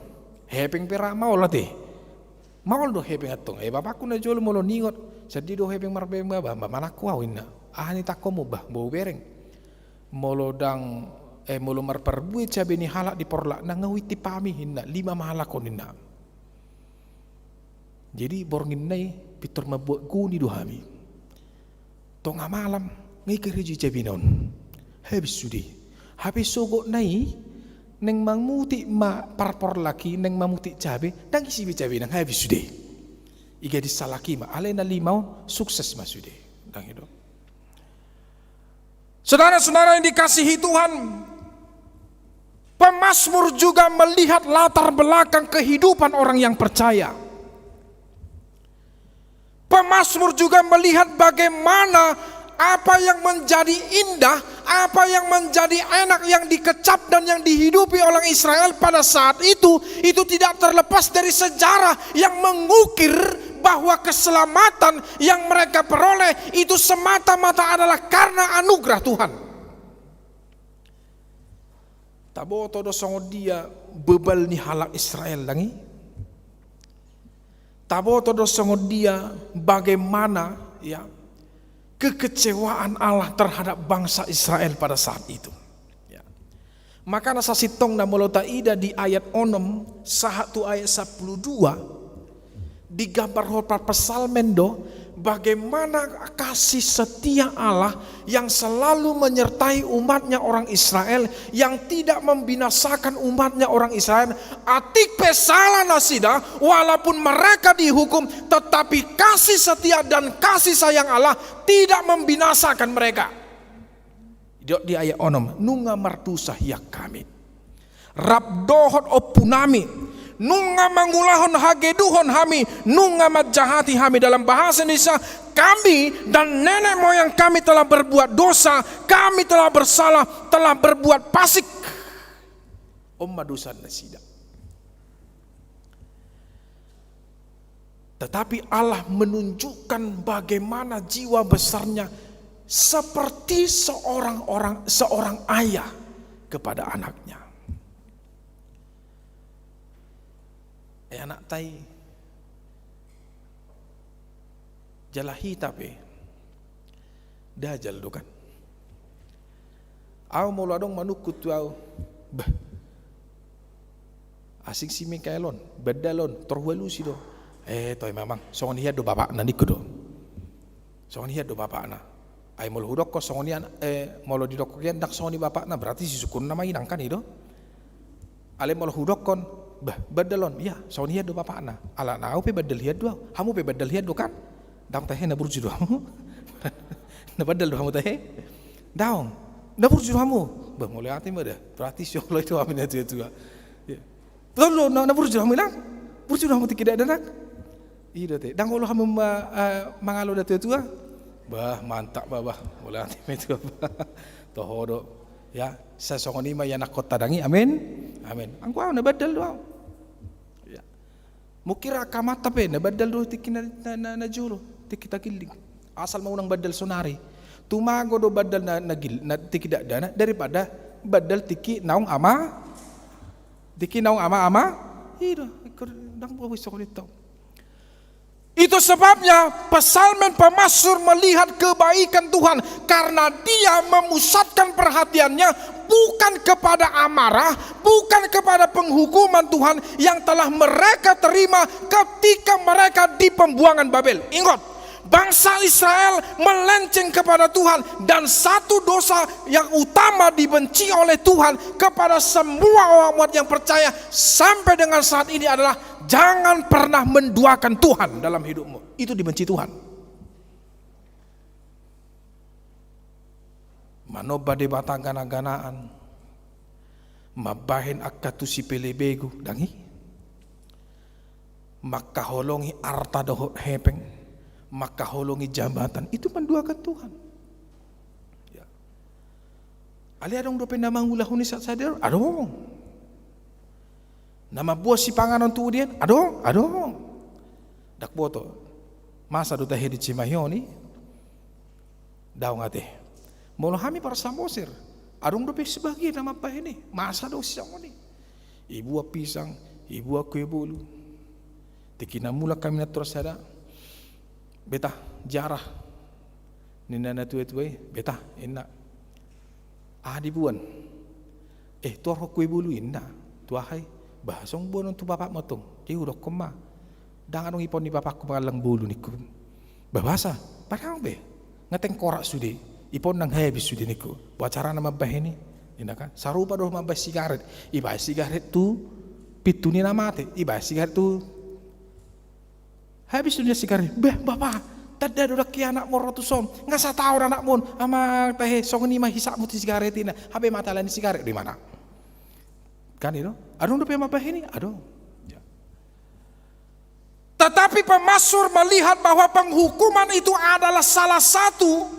hepeng pe ra maol ate. Maol do hepeng antong. Eh, bapakku na jolo molo ningot, sandiri do hepeng marhepeng baba, ba manangko au inna. Aha ni tangkomu bah, bau bereng. Molo ndang, eh, molo marparbue cabe ni halak di porlak, na nga huintip hami inna, lima ma halak on inna. Jadi borngin na i pintor mambuat goni do hami. Tonga malam nga i karejo i cabena on. Habis sude. Hape sogotna i naeng mamutik ma parporlak i, naeng mamutik cabe, ndang isi be cabena, habis sude. I gadis halak i ma, alai na lima on sukses ma sude. Ndang i do. Saudara-saudara yang dikasihi Tuhan, pemazmur juga melihat latar belakang kehidupan orang yang percaya. Pemazmur juga melihat bagaimana apa yang menjadi indah, apa yang menjadi enak yang dikecap dan yang dihidupi orang Israel pada saat itu, itu tidak terlepas dari sejarah yang mengukir bahwa keselamatan yang mereka peroleh itu semata-mata adalah karena anugerah Tuhan. Taboto do songon dia bebal ni halak Israel, ndang i? Taboto do songon dia bagaimana, ya, kekecewaan Allah terhadap bangsa Israel pada saat itu. Ya. Makana sasintongna molo taida di ayat onom sahat tu ayat sampulu dua, digambarhon parpsalmen do bagaimana kasih setia Allah yang selalu menyertai umatnya orang Israel, yang tidak membinasakan umatnya orang Israel. Atik pe sala nasida, walaupun mereka dihukum, tetapi kasih setia dan kasih sayang Allah tidak membinasakan mereka. Didok di ayat onom, nunga mardosa hian hami. Rap dohot ompunami, nunga mangulahon hageduhon hami, nunga manjahati hami. Dalam bahasa Indonesia, kami dan nenek moyang kami telah berbuat dosa, kami telah bersalah, telah berbuat fasik. On ma dosa nasida. Tetapi Allah menunjukkan bagaimana jiwa besarnya seperti seorang orang, seorang ayah kepada anaknya. Eh, anakta i, jala hita pe dajal do kan. Au molo adong manungkun tu au, bah, asing si Mikael on, bandal on, tor hualusi do. Eh, toe ma amang, songon hian do bapakna ningku do. Songon hian do bapakna. Ai molo hudokkon songon hian, eh, molo didokkon hian ndang songon i bapakna, berarti sisungkunna ma inang kan i do. Alai molo hudokkon, bah, bandal on, ia, songon hian do bapakna. Alana au pe bandal hian do au, hamu pe bandal hian do kan? Daong tahe na burju do hamu. Na bandal do hamu tahe? Daong. Na burju do hamu. Bah, mauliate ma da. Berarti sioloi do hamu na tua-tua. Ia. Betul do, na, na burju do hamu inang? Burju do hamu tingki dakdanak? I do ate. Ndang olo hamu ma-, eh, mangalo da tua-tua? Bah, mantap, bah, bah. Mauliate ma i, tua, bah. Toho do. Ya, sai songon i ma ianakhonta, dang i. Amin. Amin. Anggo au na bandal do au. Ya. Mungkin angka amanta pe na bandal do tingki na, na, na, na jolo, tingki tagilling. Asal ma unang bandal saonari. Tumago do bandal na, na gil-, na tingki dakdanak daripada bandal tingki naung ama, tingki naung ama-ama. I do, ingkon ndang boi songon i tong. Itu sebabnya, psalmen, pemasmur melihat kebaikan Tuhan karena dia memusatkan perhatiannya bukan kepada amarah, bukan kepada penghukuman Tuhan yang telah mereka terima ketika mereka di pembuangan Babel. Ingat, bangsa Israel melenceng kepada Tuhan, dan satu dosa yang utama dibenci oleh Tuhan kepada semua umat yang percaya sampai dengan saat ini adalah jangan pernah menduakan Tuhan dalam hidupmu. Itu dibenci Tuhan. Manomba debata gana-ganaan, mambahen angka tusi pelebegu, dang i? Mangkaholongi arta dohot hepeng, mangkaholongi jabatan, itu menduakan Tuhan. Ya. Alai adong dope na mangulahon i sahat sadari on? Adong. Na mamboan sipanganon tu udi an? Adong, adong. Ndang boto. Masa do tahe di Cimahi on i? Daong ate. Molo hami par Samosir, adong dope sebagian na mambahen i. Masa do songon i? Ibuan pisang, ibuan kue bolu. Tingki na mulak hami na tor sada, "Beta, jarah," ninna na tua-tua i. "Beta," ninna, "aha dibuan?" "Eh, torhon kue bolu," ninna. "Tu aha i?" "Bah, songon boanon tu bapakmu tong." Diudokkon ma. "Ndang adong ipaon ni bapakku mangallang bolu," ningku. "Bah, boasa?" "Padahal be nga tengkorak sude, ipaon nang habis sude," ningku. "Boha carana mambahen i?" ninna kan. Sarupa do mambahen sigaret. Ibahen sigaret tu pintu ni na mate, ibahen sigaret tu habis do ninna sigaret. "Bah, bapa, tanda do dang i anakmu ro tuson. Nga sataon anakmu on. Amang tahe, songon i ma hisapmu tu sigaret," ninna. Hape mate ala ni sigaret do imana. Kan i do? Adong dope mambahen i? Adong. Ya. Tetapi pemasmur melihat bahwa penghukuman itu adalah salah satu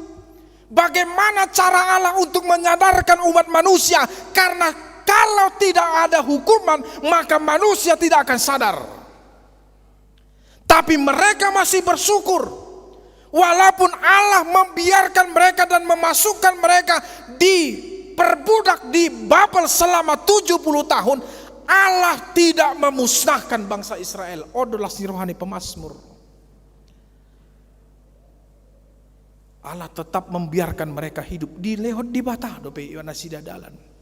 bagaimana cara Allah untuk menyadarkan umat manusia, karena kalau tidak ada hukuman, maka manusia tidak akan sadar. Tapi mereka masih bersyukur, walaupun Allah membiarkan mereka dan memasukkan mereka diperbudak di Babel selama tujuh puluh tahun, Allah tidak memusnahkan bangsa Israel. On do las ni roha ni pemasmur. Allah tetap membiarkan mereka hidup, dilehon Debata dope nasida dalan.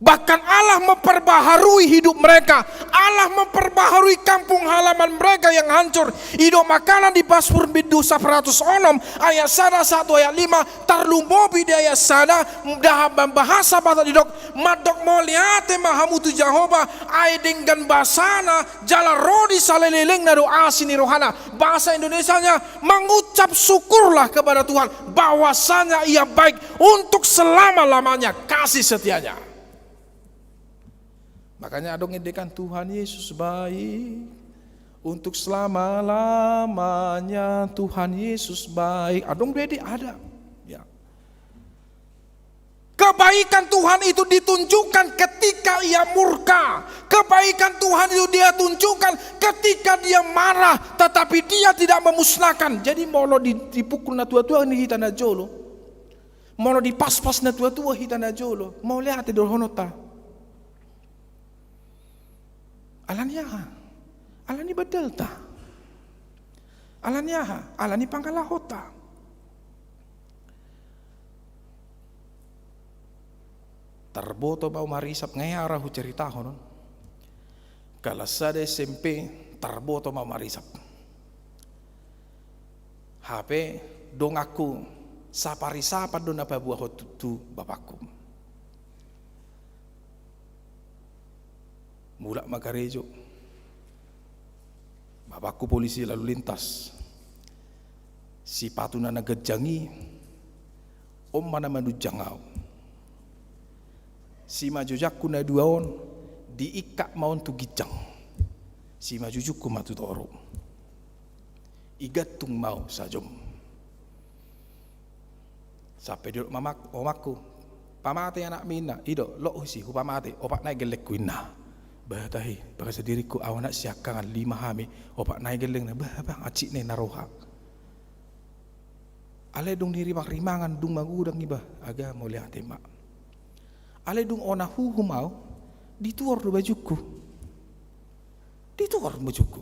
Bahkan Allah memperbaharui hidup mereka. Allah memperbaharui kampung halaman mereka yang hancur. I do makana di Pasmur bindu saratus onom ayat sada sahat tu ayat lima, tarlumobi di ayat sada, da-, bahasa Batak didok, mandok mauliate ma hamu tu Jahowa, ai denggan basana, jala ro di salelengna do asi ni rohana. Bahasa Indonesianya, mengucap syukurlah kepada Tuhan, bahwasanya Ia baik untuk selama-lamanya kasih setianya. Makanya adong ende kan, Tuhan Yesus baik untuk selama-lamanya, Tuhan Yesus baik. Adong do ende, ada. Ya. Kebaikan Tuhan itu ditunjukkan ketika Ia murka. Kebaikan Tuhan itu Dia tunjukkan ketika Dia marah, tetapi Dia tidak memusnahkan. Jadi molo di-, dipukul na tua-tua ni hita na jolo, molo dipaspas na tua-tua hita na jolo, mauliate do dohononta. Ala ni aha? Ala ni bandalta. Ala ni aha? Ala ni pangalahonta. Tarboto ma au marisap, nga hea ra huceritahon on. Kalas sada S M P, tarboto ma au marisap. Hape donganku saparisapan do na paboahon tu, tu bapakku. Mulak ma garejo. Bapakku polisi lalu lintas. Sipatuna na ganjang i, on ma na manunjang au. Simanjujangku na dua on, diingkap ma on tu ginjang. Simajujungku ma tu toru. Igantung ma au sajom. Sampe didok mamak-, omakku, "Pamate anakmi," inna. "I do, lot husi, hupamate, opat nai gellengku," inna. Bah, tahe, bagas diringku, au anak siangkangan, lima hami, opat nai gellengna, bah, bah, hansit nai na roha. Alai dung dirimang-rimangan, dung magodang iba, aga mauliate ma. Alai dung ona huhum au, dituor do bajungku. Dituor bajungku.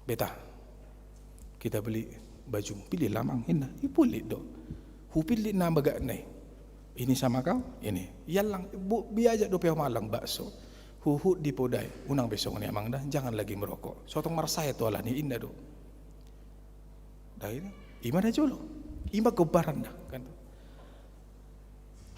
"Beta, kita beli baju, pilihlah, Mang," inna. Ipillit do. Hupillit nama bagak nai. "Ini sama kau, ini." Iallang, bu-, diajak dope au mangallang bakso. Huhut dipodai. "Unang be songon i, Amang, da, jangan lagi merokok." "So tong marsae tu halani," inna do. Dai, ima na jolo. Ima gombaranna, kan.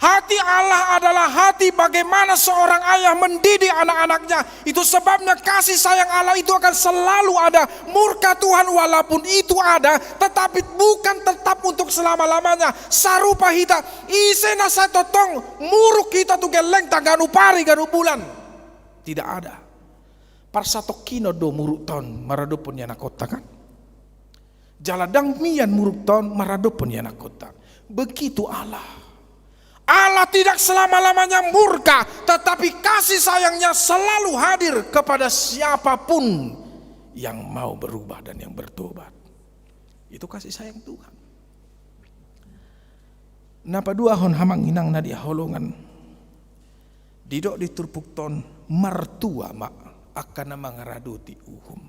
Hati Allah adalah hati bagaimana seorang ayah mendidik anak-anaknya. Itu sebabnya kasih sayang Allah itu akan selalu ada. Murka Tuhan walaupun itu ada, tetapi bukan tetap untuk selama-lamanya. Sarupa hita, ise na sai tongtong muruk hita tu gellengta ganup ari ganup bulan. Tidak ada. Parsatongkinon do murukta on maradophon ianakhonta, kan? Jala ndang mian murukta on maradophon ianakhonta. Begitu Allah. Allah tidak selama-lamanya murka, tetapi kasih sayangnya selalu hadir kepada siapapun yang mau berubah dan yang bertobat. Itu kasih sayang Tuhan. Na paduahon, amang inang na hinaholongan, didok di turpukta on, martua ma angka na mangaradoti uhum.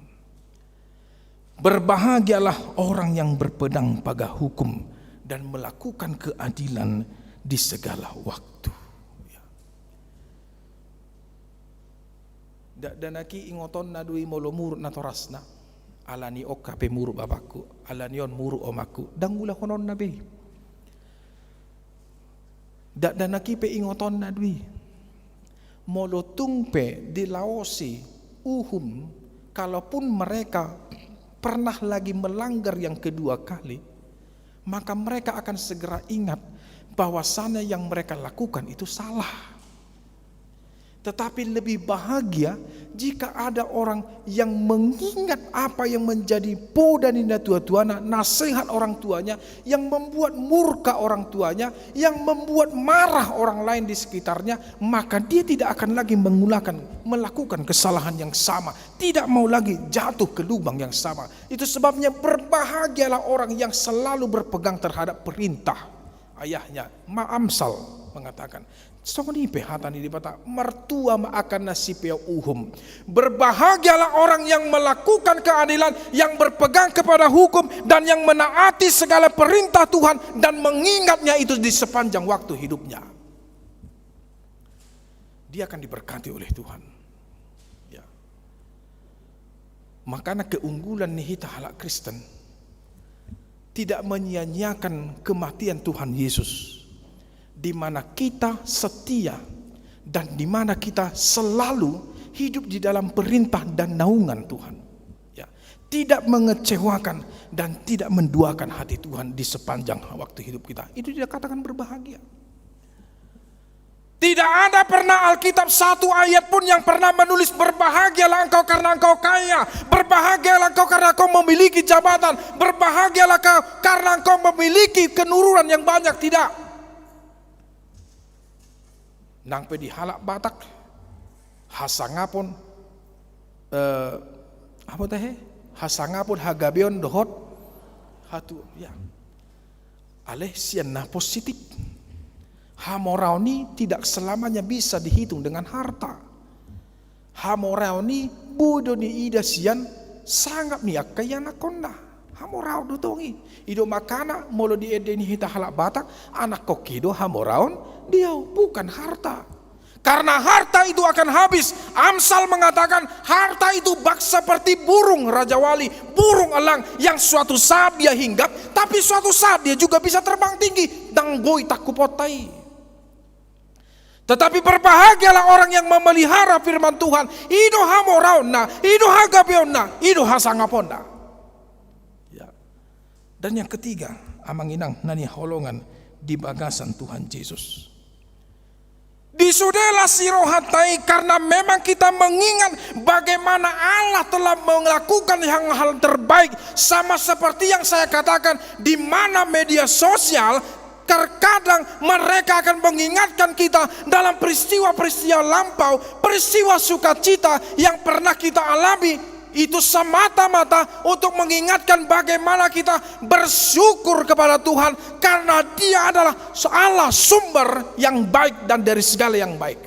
Berbahagialah orang yang berpegang pada hukum dan melakukan keadilan di segala waktu. Ya. Dakdanak i ingotonna do i molo muruk natorasna. Alani on hape muruk bapakku, alani on muruk omakku, ndang ulahononna be. Dakdanak i pe ingotonna do i. Molo tung pe dilaosi uhum, kalaupun mereka pernah lagi melanggar yang kedua kali, maka mereka akan segera ingat bahwasanya yang mereka lakukan itu salah. Tetapi lebih bahagia jika ada orang yang mengingat apa yang menjadi poda ni natua-tuana, nasihat orang tuanya, yang membuat murka orang tuanya, yang membuat marah orang lain di sekitarnya, maka dia tidak akan lagi mengulahkan, melakukan kesalahan yang sama, tidak mau lagi jatuh ke lubang yang sama. Itu sebabnya berbahagialah orang yang selalu berpegang terhadap perintah ayahnya. Ma Amsal mengatakan, songon i pe hata ni Debata, martua ma angka na sipeop uhum. Berbahagialah orang yang melakukan keadilan, yang berpegang kepada hukum, dan yang menaati segala perintah Tuhan dan mengingatnya itu di sepanjang waktu hidupnya. Dia akan diberkati oleh Tuhan. Ya. Makana keunggulan ni hita halak Kristen tidak menyia-nyiakan kematian Tuhan Yesus, di mana kita setia dan di mana kita selalu hidup di dalam perintah dan naungan Tuhan. Ya. Tidak mengecewakan dan tidak menduakan hati Tuhan di sepanjang waktu hidup kita. Itu dikatakan berbahagia. Tidak ada pernah Alkitab satu ayat pun yang pernah menulis, "Berbahagialah engkau karena engkau kaya, berbahagialah engkau karena engkau memiliki jabatan, berbahagialah kau karena engkau memiliki kenurunan yang banyak." Tidak. Nang pe di halak Batak, hasangapon, eh, apa tahe? Hasangapon, hagabeon dohot hatuaon, ya. Alai sian na positif. Hamoraon i tidak selamanya bisa dihitung dengan harta. Hamoraon i boi do diida sian sangap ni angka ianakhonna. Hamoraon do tong i. I do makana molo di ende ni hita halak Batak, anakhonki do hamoraon di ahu, bukan harta. Karena harta itu akan habis. Amsal mengatakan, harta itu bak seperti burung rajawali, burung elang yang suatu saat dia hinggap, tapi suatu saat dia juga bisa terbang tinggi. Ndang boi tangkuponta i. Tetapi berbahagialah orang yang memelihara firman Tuhan. I do hamoraonna, i do hagabeonna, i do hasangaponna. Ya. Dan yang ketiga, amang inang na hinaholongan di bagasan Tuhan Jesus. Di sude las ni rohanta i, karena memang kita mengingat bagaimana Allah telah melakukan yang hal terbaik, sama seperti yang saya katakan, di mana media sosial terkadang mereka akan mengingatkan kita dalam peristiwa-peristiwa lampau, peristiwa sukacita yang pernah kita alami. Itu semata-mata untuk mengingatkan bagaimana kita bersyukur kepada Tuhan, karena Dia adalah Allah sumber yang baik dan dari segala yang baik.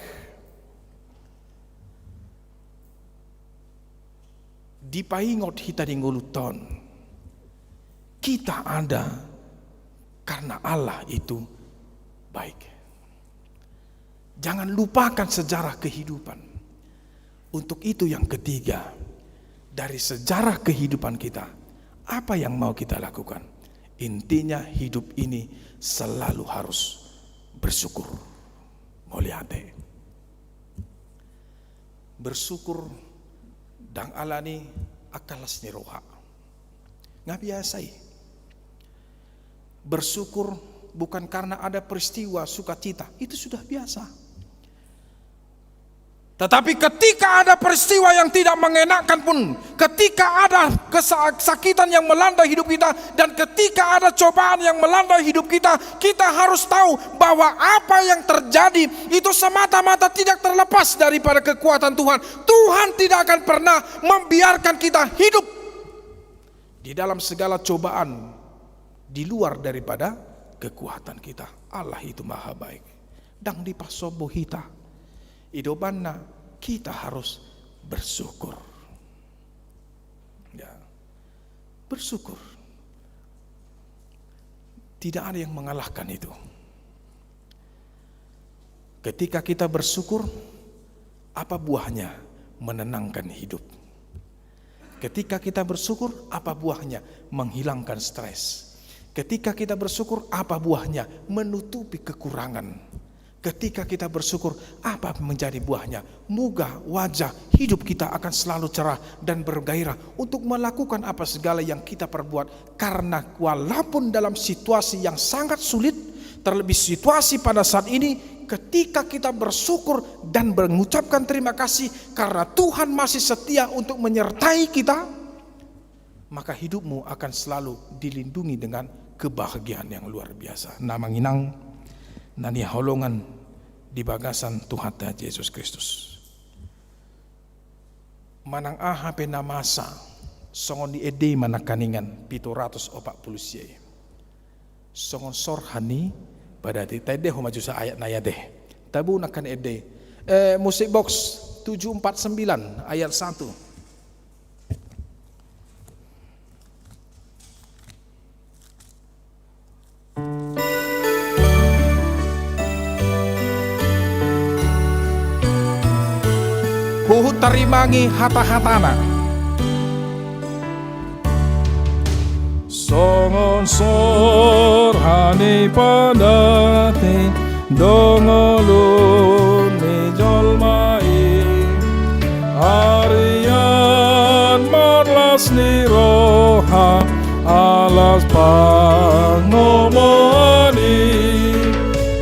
Dipaingot hita di ngolunta on, kita ada karena Allah itu baik. Jangan lupakan sejarah kehidupan. Untuk itu, yang ketiga, dari sejarah kehidupan kita, apa yang mau kita lakukan? Intinya, hidup ini selalu harus bersyukur. Mauliate. Bersyukur ndang alani angka las ni roha. Nga biasa i. Bersyukur bukan karena ada peristiwa sukacita, itu sudah biasa. Tetapi ketika ada peristiwa yang tidak mengenakan pun, ketika ada kesa-, kesakitan yang melanda hidup kita, dan ketika ada cobaan yang melanda hidup kita, kita harus tahu bahwa apa yang terjadi itu semata-mata tidak terlepas daripada kekuatan Tuhan. Tuhan tidak akan pernah membiarkan kita hidup di dalam segala cobaan di luar daripada kekuatan kita. Allah itu maha baik. Ndang dipasombu hita. Idobanna, kita harus bersyukur. Ya. Bersyukur. Tidak ada yang mengalahkan itu. Ketika kita bersyukur, apa buahnya? Menenangkan hidup. Ketika kita bersyukur, apa buahnya? Menghilangkan stres. Ketika kita bersyukur, apa buahnya? Menutupi kekurangan. Ketika kita bersyukur, apa menjadi buahnya? Muga wajah hidup kita akan selalu cerah dan bergairah untuk melakukan apa segala yang kita perbuat. Karena walaupun dalam situasi yang sangat sulit, terlebih situasi pada saat ini, ketika kita bersyukur dan mengucapkan terima kasih karena Tuhan masih setia untuk menyertai kita, maka hidupmu akan selalu dilindungi dengan kebahagiaan yang luar biasa. Amang inang na hinaholongan di bagasan Tuhanta Jesus Kristus. Manang aha pe na masa, songon i, ende ma nangkiningan pitu ratus opat pulu sia i. Songon sorha ni padati. Taendehon ma tusi ayat na i ate. Taboan nangkin ende. Eh, musik box tujuh empat sembilan ayat satu. Huhut tarimangi hata-hatana. Songon sorha ni padati do ngolu ni jolma i. Arian marlas ni roha, alas pangomoan i.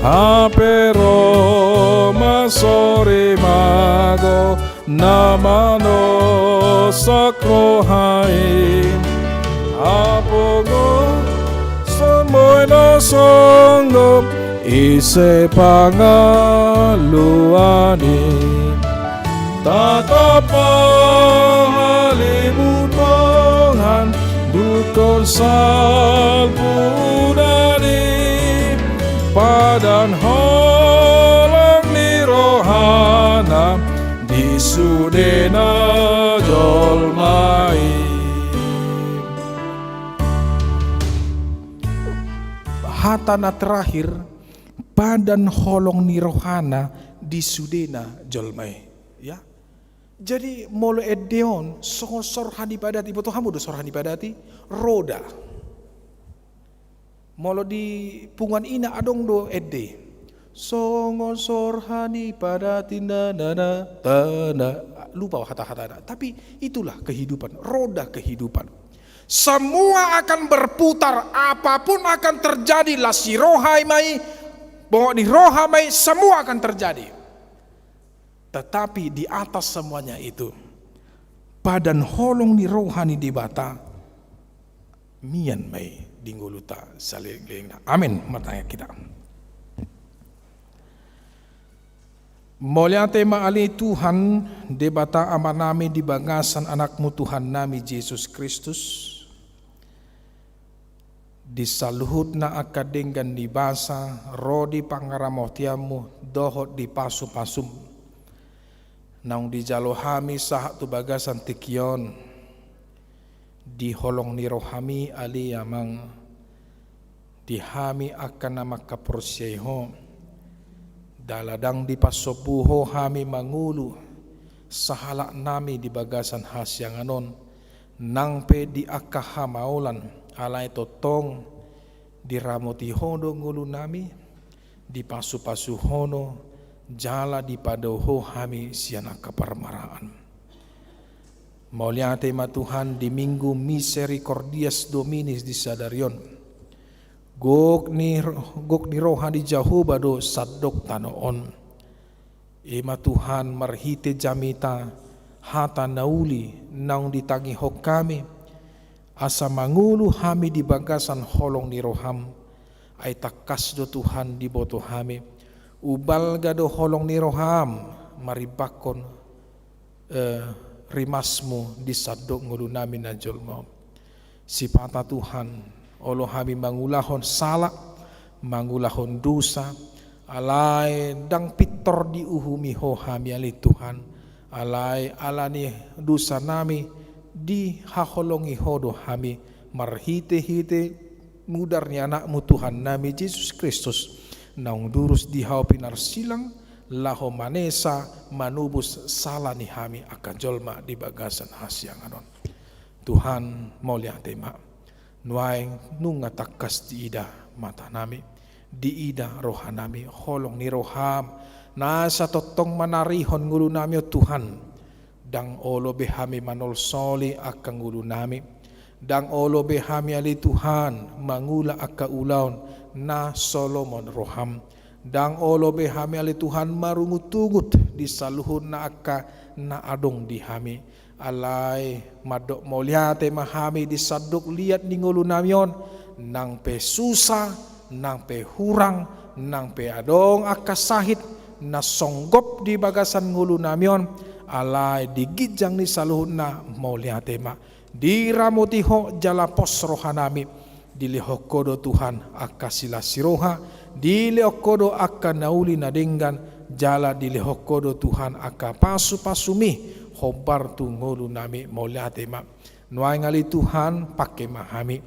Hape ro ma sori mago na manosak roha i. Apogo somoi na songgop ise pangaluan i. Tatap ma halimu Tuhan, dungkon salpu udan i. Padan holong ni rohana di sudena jolma i. Hata na terakhir, padan holong ni rohana di sudena jolma i. Ya. Jadi molo ende on songon sorha ni padati, iboto hamu do sorha ni padati? Roda. Molo di punguan ina adong do ende. Songon sorha ni padati na na na ta na. Lupa hata-hatana. Tapi itulah kehidupan, roda kehidupan. Semua akan berputar, apapun akan terjadi, las ni roha ma i, bongot ni roha ma i, semua akan terjadi. Tetapi di atas semuanya itu, padan holong ni roha ni Debata mian ma i di ngoluta saleleng-lelengna. Amin. Martangiang hita. Mauliate ma ale Tuhan, Debata Amanami, di bagasan Anakmu Tuhannami Jesus Kristus. Di saluhutna angka denggan ni basa ro di pangaramotionmu dohot di pasu-pasum, naung dijalo hami sahat tu bagasan tingki on, di holong ni rohami ale Amang, di hami angka na mangkaporseai Ho, jala ndang dipansombu Ho hami mangolu sahalaknami di bagasan hasiangan on, nang pe di angka hamaolan, alai tongtong diramoti Ho do ngolunami, dipasu-pasu Ho do, jala dipadao Ho hami sian angka parmaraan. Mauliate ma Tuhan di Minggu Misericordias Dominis di sadari on. Gok ni, gok ni roha ni Jahowa do sandok tano on. I ma Tuhan, marhite jamita hata na uli naung ditangihon hami, asa mangolu hami di bagasan holong ni roham. Ai tangkas do Tuhan diboto hami, umbalga do holong ni roham marimbangkon eh, rimasmu di sandok ngolunami na jolma on. Sipata Tuhan, olo hami mangulahon sala, mangulahon dosa, alai ndang pintor diuhumi Ho hami ale Tuhan, alai ala ni dosanami dihaholongi Ho do hami marhite-hite mudar ni Anakmu Tuhannami Jesus Kristus, naung durus di hau pinarsilang, laho manesa manobus sala ni hami angka jolma di bagasan hasiangan on. Tuhan, mauliate ma. Nuaeng nunga tangkas diida matanami, diida rohanami holong ni roham, nasa tongtong manarihon ngolunami on Tuhan. Ndang olo be hami manolsoli angka ngolunami. Ndang olo be hami ale Tuhan mangula angka ulaon na so lomo roham. Ndang olo be hami ale Tuhan marungut-ungut di saluhutna angka na adong di hami. Alai mandok mauliate ma hami di sandok liat ni ngolunami on, nang pe susa, nang pe hurang, nang pe adong angka sahit na songgop di bagasan ngolunami on, alai di ginjang ni saluhutna mauliate ma. Diramoti Ho jala pos rohanami, dilehon Ho do Tuhan angka silas ni roha, dilehon Ho do angka na uli na denggan, jala dilehon Ho do Tuhan angka pasu-pasumi hombar tu ngolunami, mauliate ma. Nuaeng ale Tuhan, pangke ma hami.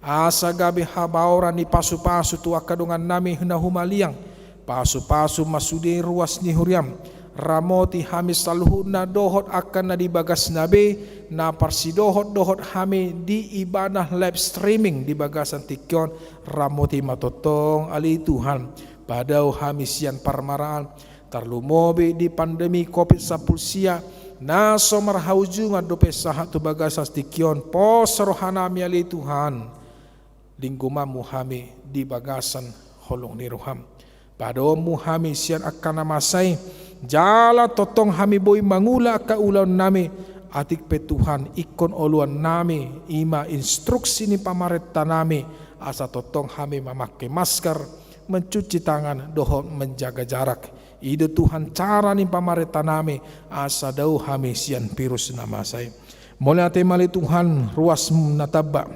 Asa gabe habaoran ni pasu-pasu tu angka dongannami na humaliang. Pasu-pasu ma sude ruas ni huriam. Ramoti hami saluhutna dohot angka na di bagasna be, na parsidohot dohot hami di ibadah live streaming di bagasan tingki on. Ramoti ma tongtong ale Tuhan. Padao hami sian parmaraan. Tarlumobi di pandemi covid sampulu sia, na so marhaujungan dope sahat tu bagasan tingki on, pos rohanami ale Tuhan, linggomanmu hami di bagasan holong ni roham. Padaonmu hami sian angka na masa i, jala tongtong hami boi mangula angka ulaonnami, atik pe Tuhan ingkon oloannami, i ma instruksi ni pamarentanami, asa tongtong hami mamangke masker, mencuci tangan, dohot menjaga jarak. I do Tuhan cara ni pamarentanami, asa dao hami sian virus na masa i. Mauliate ma ale Tuhan, ruas na tamba.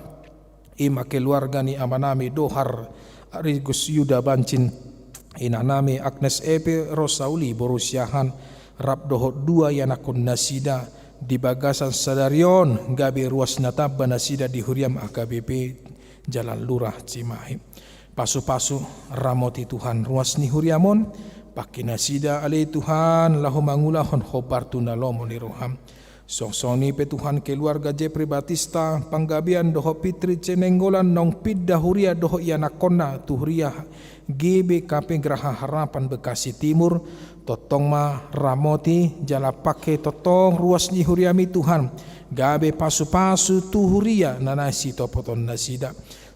I ma keluarga ni amanami Dohar Arigus Yuda Bancin, inanami Agnes Epe Rosauli boru Siahaan, rap dohot dua ianakhon nasida di bagasan sadari on, gabe ruas na tamba nasida di huriam H K B P Jalan Lurah Cimahi. Pasu-pasu, ramoti Tuhan ruas ni huriam on, pangke nasida ale Tuhan laho mangulahon hombar tu na lomo ni roham. Songon i pe Tuhan keluarga Jeffrey Batista Panggabean dohot Fitri C Nainggolan naung pinda huria dohot ianakhonna tu huria G B K P Graha Harapan Bekasi Timur, tongtong ma ramoti jala pangke tongtong ruas ni huriami Tuhan, gabe pasu-pasu tu huria na naeng sitopoton nasida.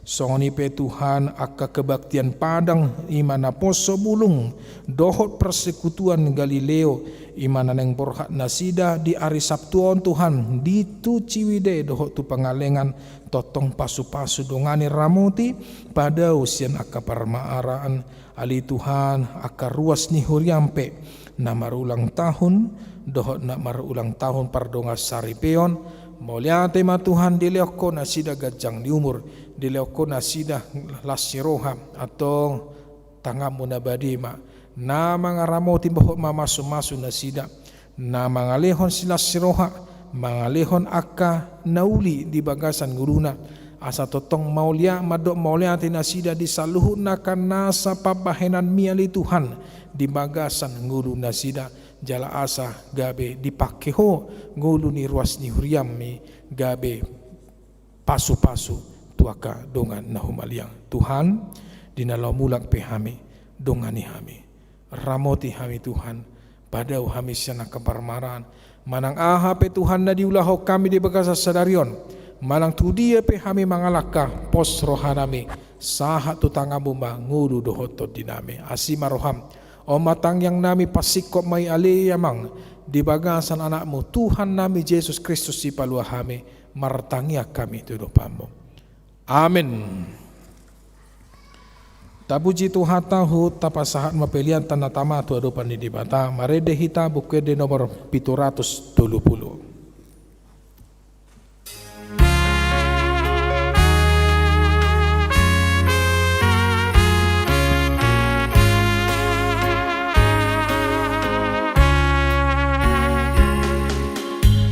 Songon i pe Tuhan, angka kebaktian Padang, i ma naposo bulung, dohot persekutuan Galileo, i ma na naeng borhat nasida di ari Sabtu on Tuhan, di tu Ciwidei dohot tu Pangalengan, tongtong pasupasu dongani ramoti, padao sian angka parmaraan, ale Tuhan, angka ruas ni huriam pe, na marulang tahun, dohot na marulang tahun pardongansaripeon, mauliate ma Tuhan dilehon Ho nasida ganjang ni umur, dilehon Ho nasida las ni roha, antong tanganMu na badia ma, na mangaramoti dohot mamasumasu nasida, na mangalehon silas ni roha, mangalehon angka na uli di bagasan ngoluna, asa tongtong mauliate mandok mauliate nasida di saluhut nangkin nasa pambahenanMi ale Tuhan, di bagasan ngolu nasida, jala asa gabe dipangke Ho, ngolu ni ruas ni huriamMi, gabe pasupasu tu angka dongan na humaliang. Tuhan, di na laho mulak pe hami, dongani hami. Ramoti hami Tuhan, padao hami sian angka parmaraan. Manang aha pe Tuhan na diulahon hami di bagasan sadari on. Manang tu dia pe hami mangalangka, pos rohanami, sahat tu tanganMu ma ngolu dohot tondinami. Asi ma rohaM, on ma tangiangnami, pasingkop ma i ale Amang, di bagasan AnakMu, Tuhannami Jesus Kristus Sipalua hami, martangiang hami tu adopanMu. Amen. Tapuji Tuhanta, huhut tapasahat ma peleanta na tama tu adopan ni Debata, marende hita Buku Ende nomor pitu ratus tolu pulu.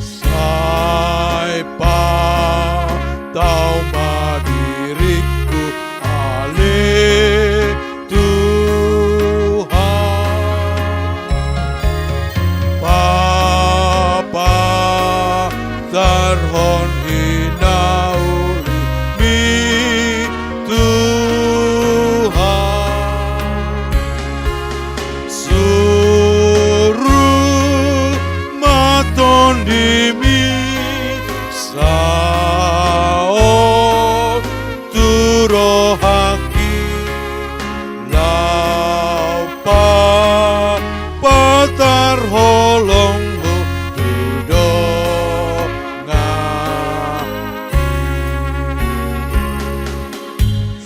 Sai patau ma diringku ale Tuhan, papatarhon hinauli-Mi Tuhan. Suru ma TondiMi saut tu rohangki, laho papatar holongku tu donganki.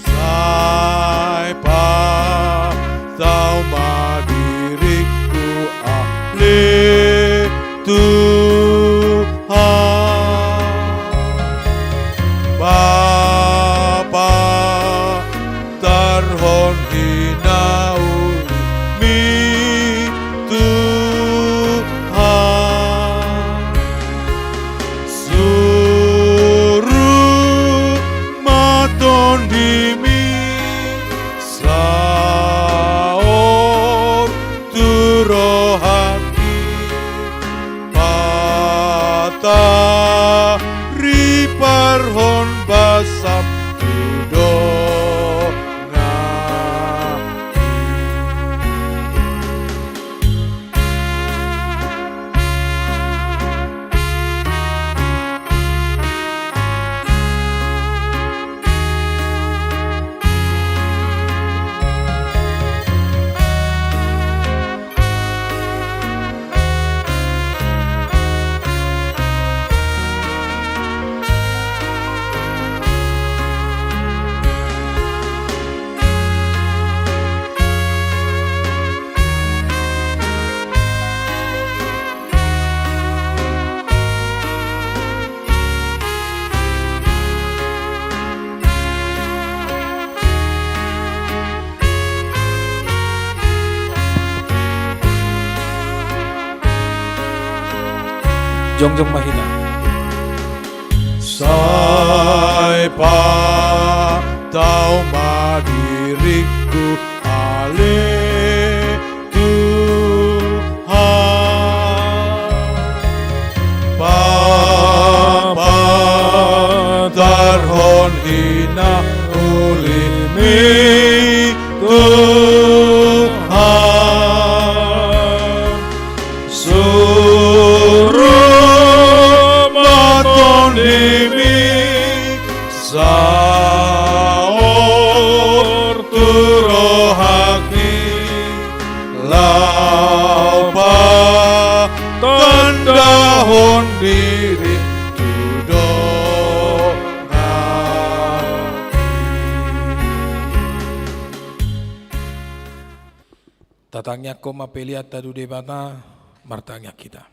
Sai patau ma diringku ale Tuhan, papatarhon hinauli-Mi Tuhan. Suru ma TondiMi saut tu rohangki, patariparhon basaM tu donganki. Jongjong ma hita. Sai patau ma diringku ale Tuhan, papatarhon hinauli-Mi Tuhan. Suru ma TondiMi saut Tangiangkon ma peleanta tu Debata. Martangiang hita.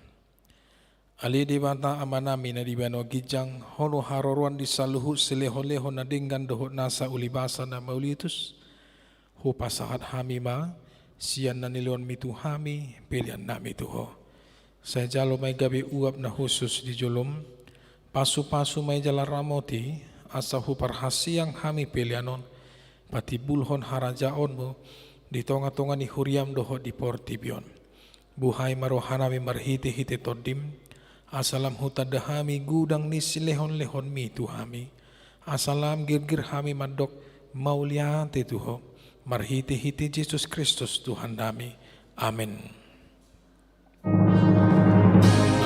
Ale Debata Amanami na di banua ginjang, Ho do haroroan di saluhut silehonlehon na denggan dohot nasa ulibasa na mauliutus. Hupasahat hami ma sian na nilehonMi tu hami peleannami tu Ho. Sai jalo ma i gabe uap na hushus di joloM. Pasupasu ma i jala ramoti, asa huparhaseang hami pelean on patimbulhon harajaonMu di tongatonga ni huriaM dohot di portibi on. Buhai ma rohanami marhitehite TondiM, asa lam hutanda hami godang ni silehonlehonMi tu hami, asa lam girgir hami mandok mauliate tu Ho, marhitehite Jesus Kristus Tuhannami. Amen.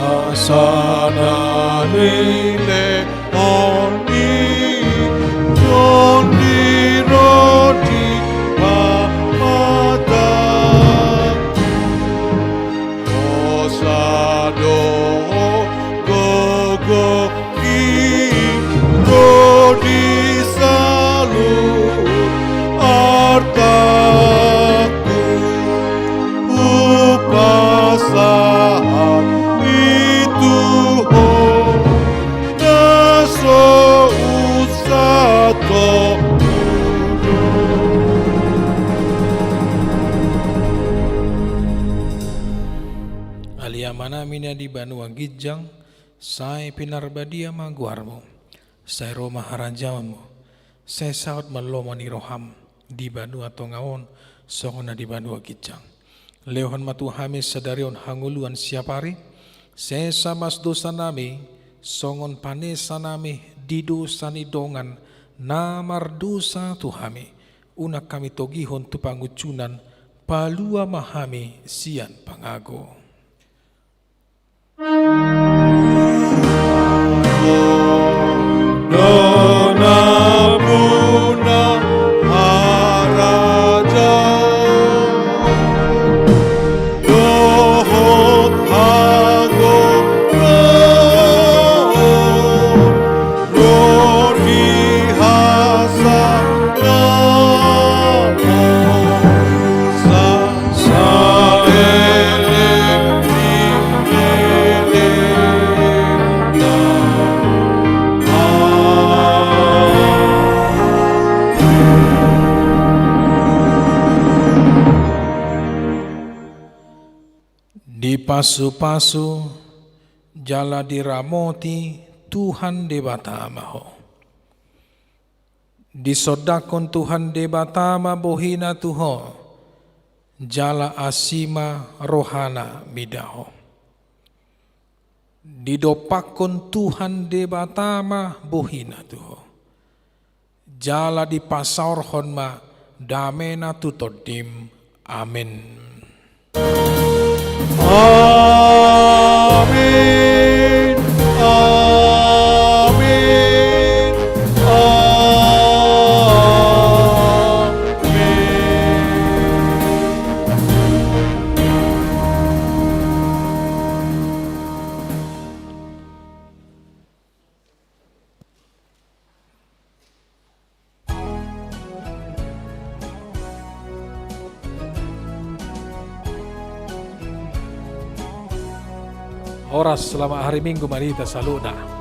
Asa na nilehon ni Tondi ro di Debata. Hosa do gogo i ro di saluhut artangku. Hupasahat i tu Ho na so unsato. Ale Amanami na di banua ginjang, sai pinarbadia ma goarMu. Sai ro ma harajaonMu. Sai saut ma lomo ni rohaM di banua tonga on songon na di banua ginjang. Lehon ma tu hami sadari on hangoluan siapari. Sesa ma dosanami songon panesanami di dosa ni dongan na mardosa tu hami. Unang hami togihon tu pangunjunan. Palua ma hami sian pangago. Dipasupasu jala diramoti Tuhan Debata ma ho. Disondangkon Tuhan Debata ma bohiNa tu ho, jala asi ma rohaNa mida ho. Didompakkon Tuhan Debata ma bohiNa tu ho, jala dipasaorhon ma dameNa tu tondim. Amen. Amen. Amen. Amen. Horas, selamat hari Minggu ma di hita saluhutna.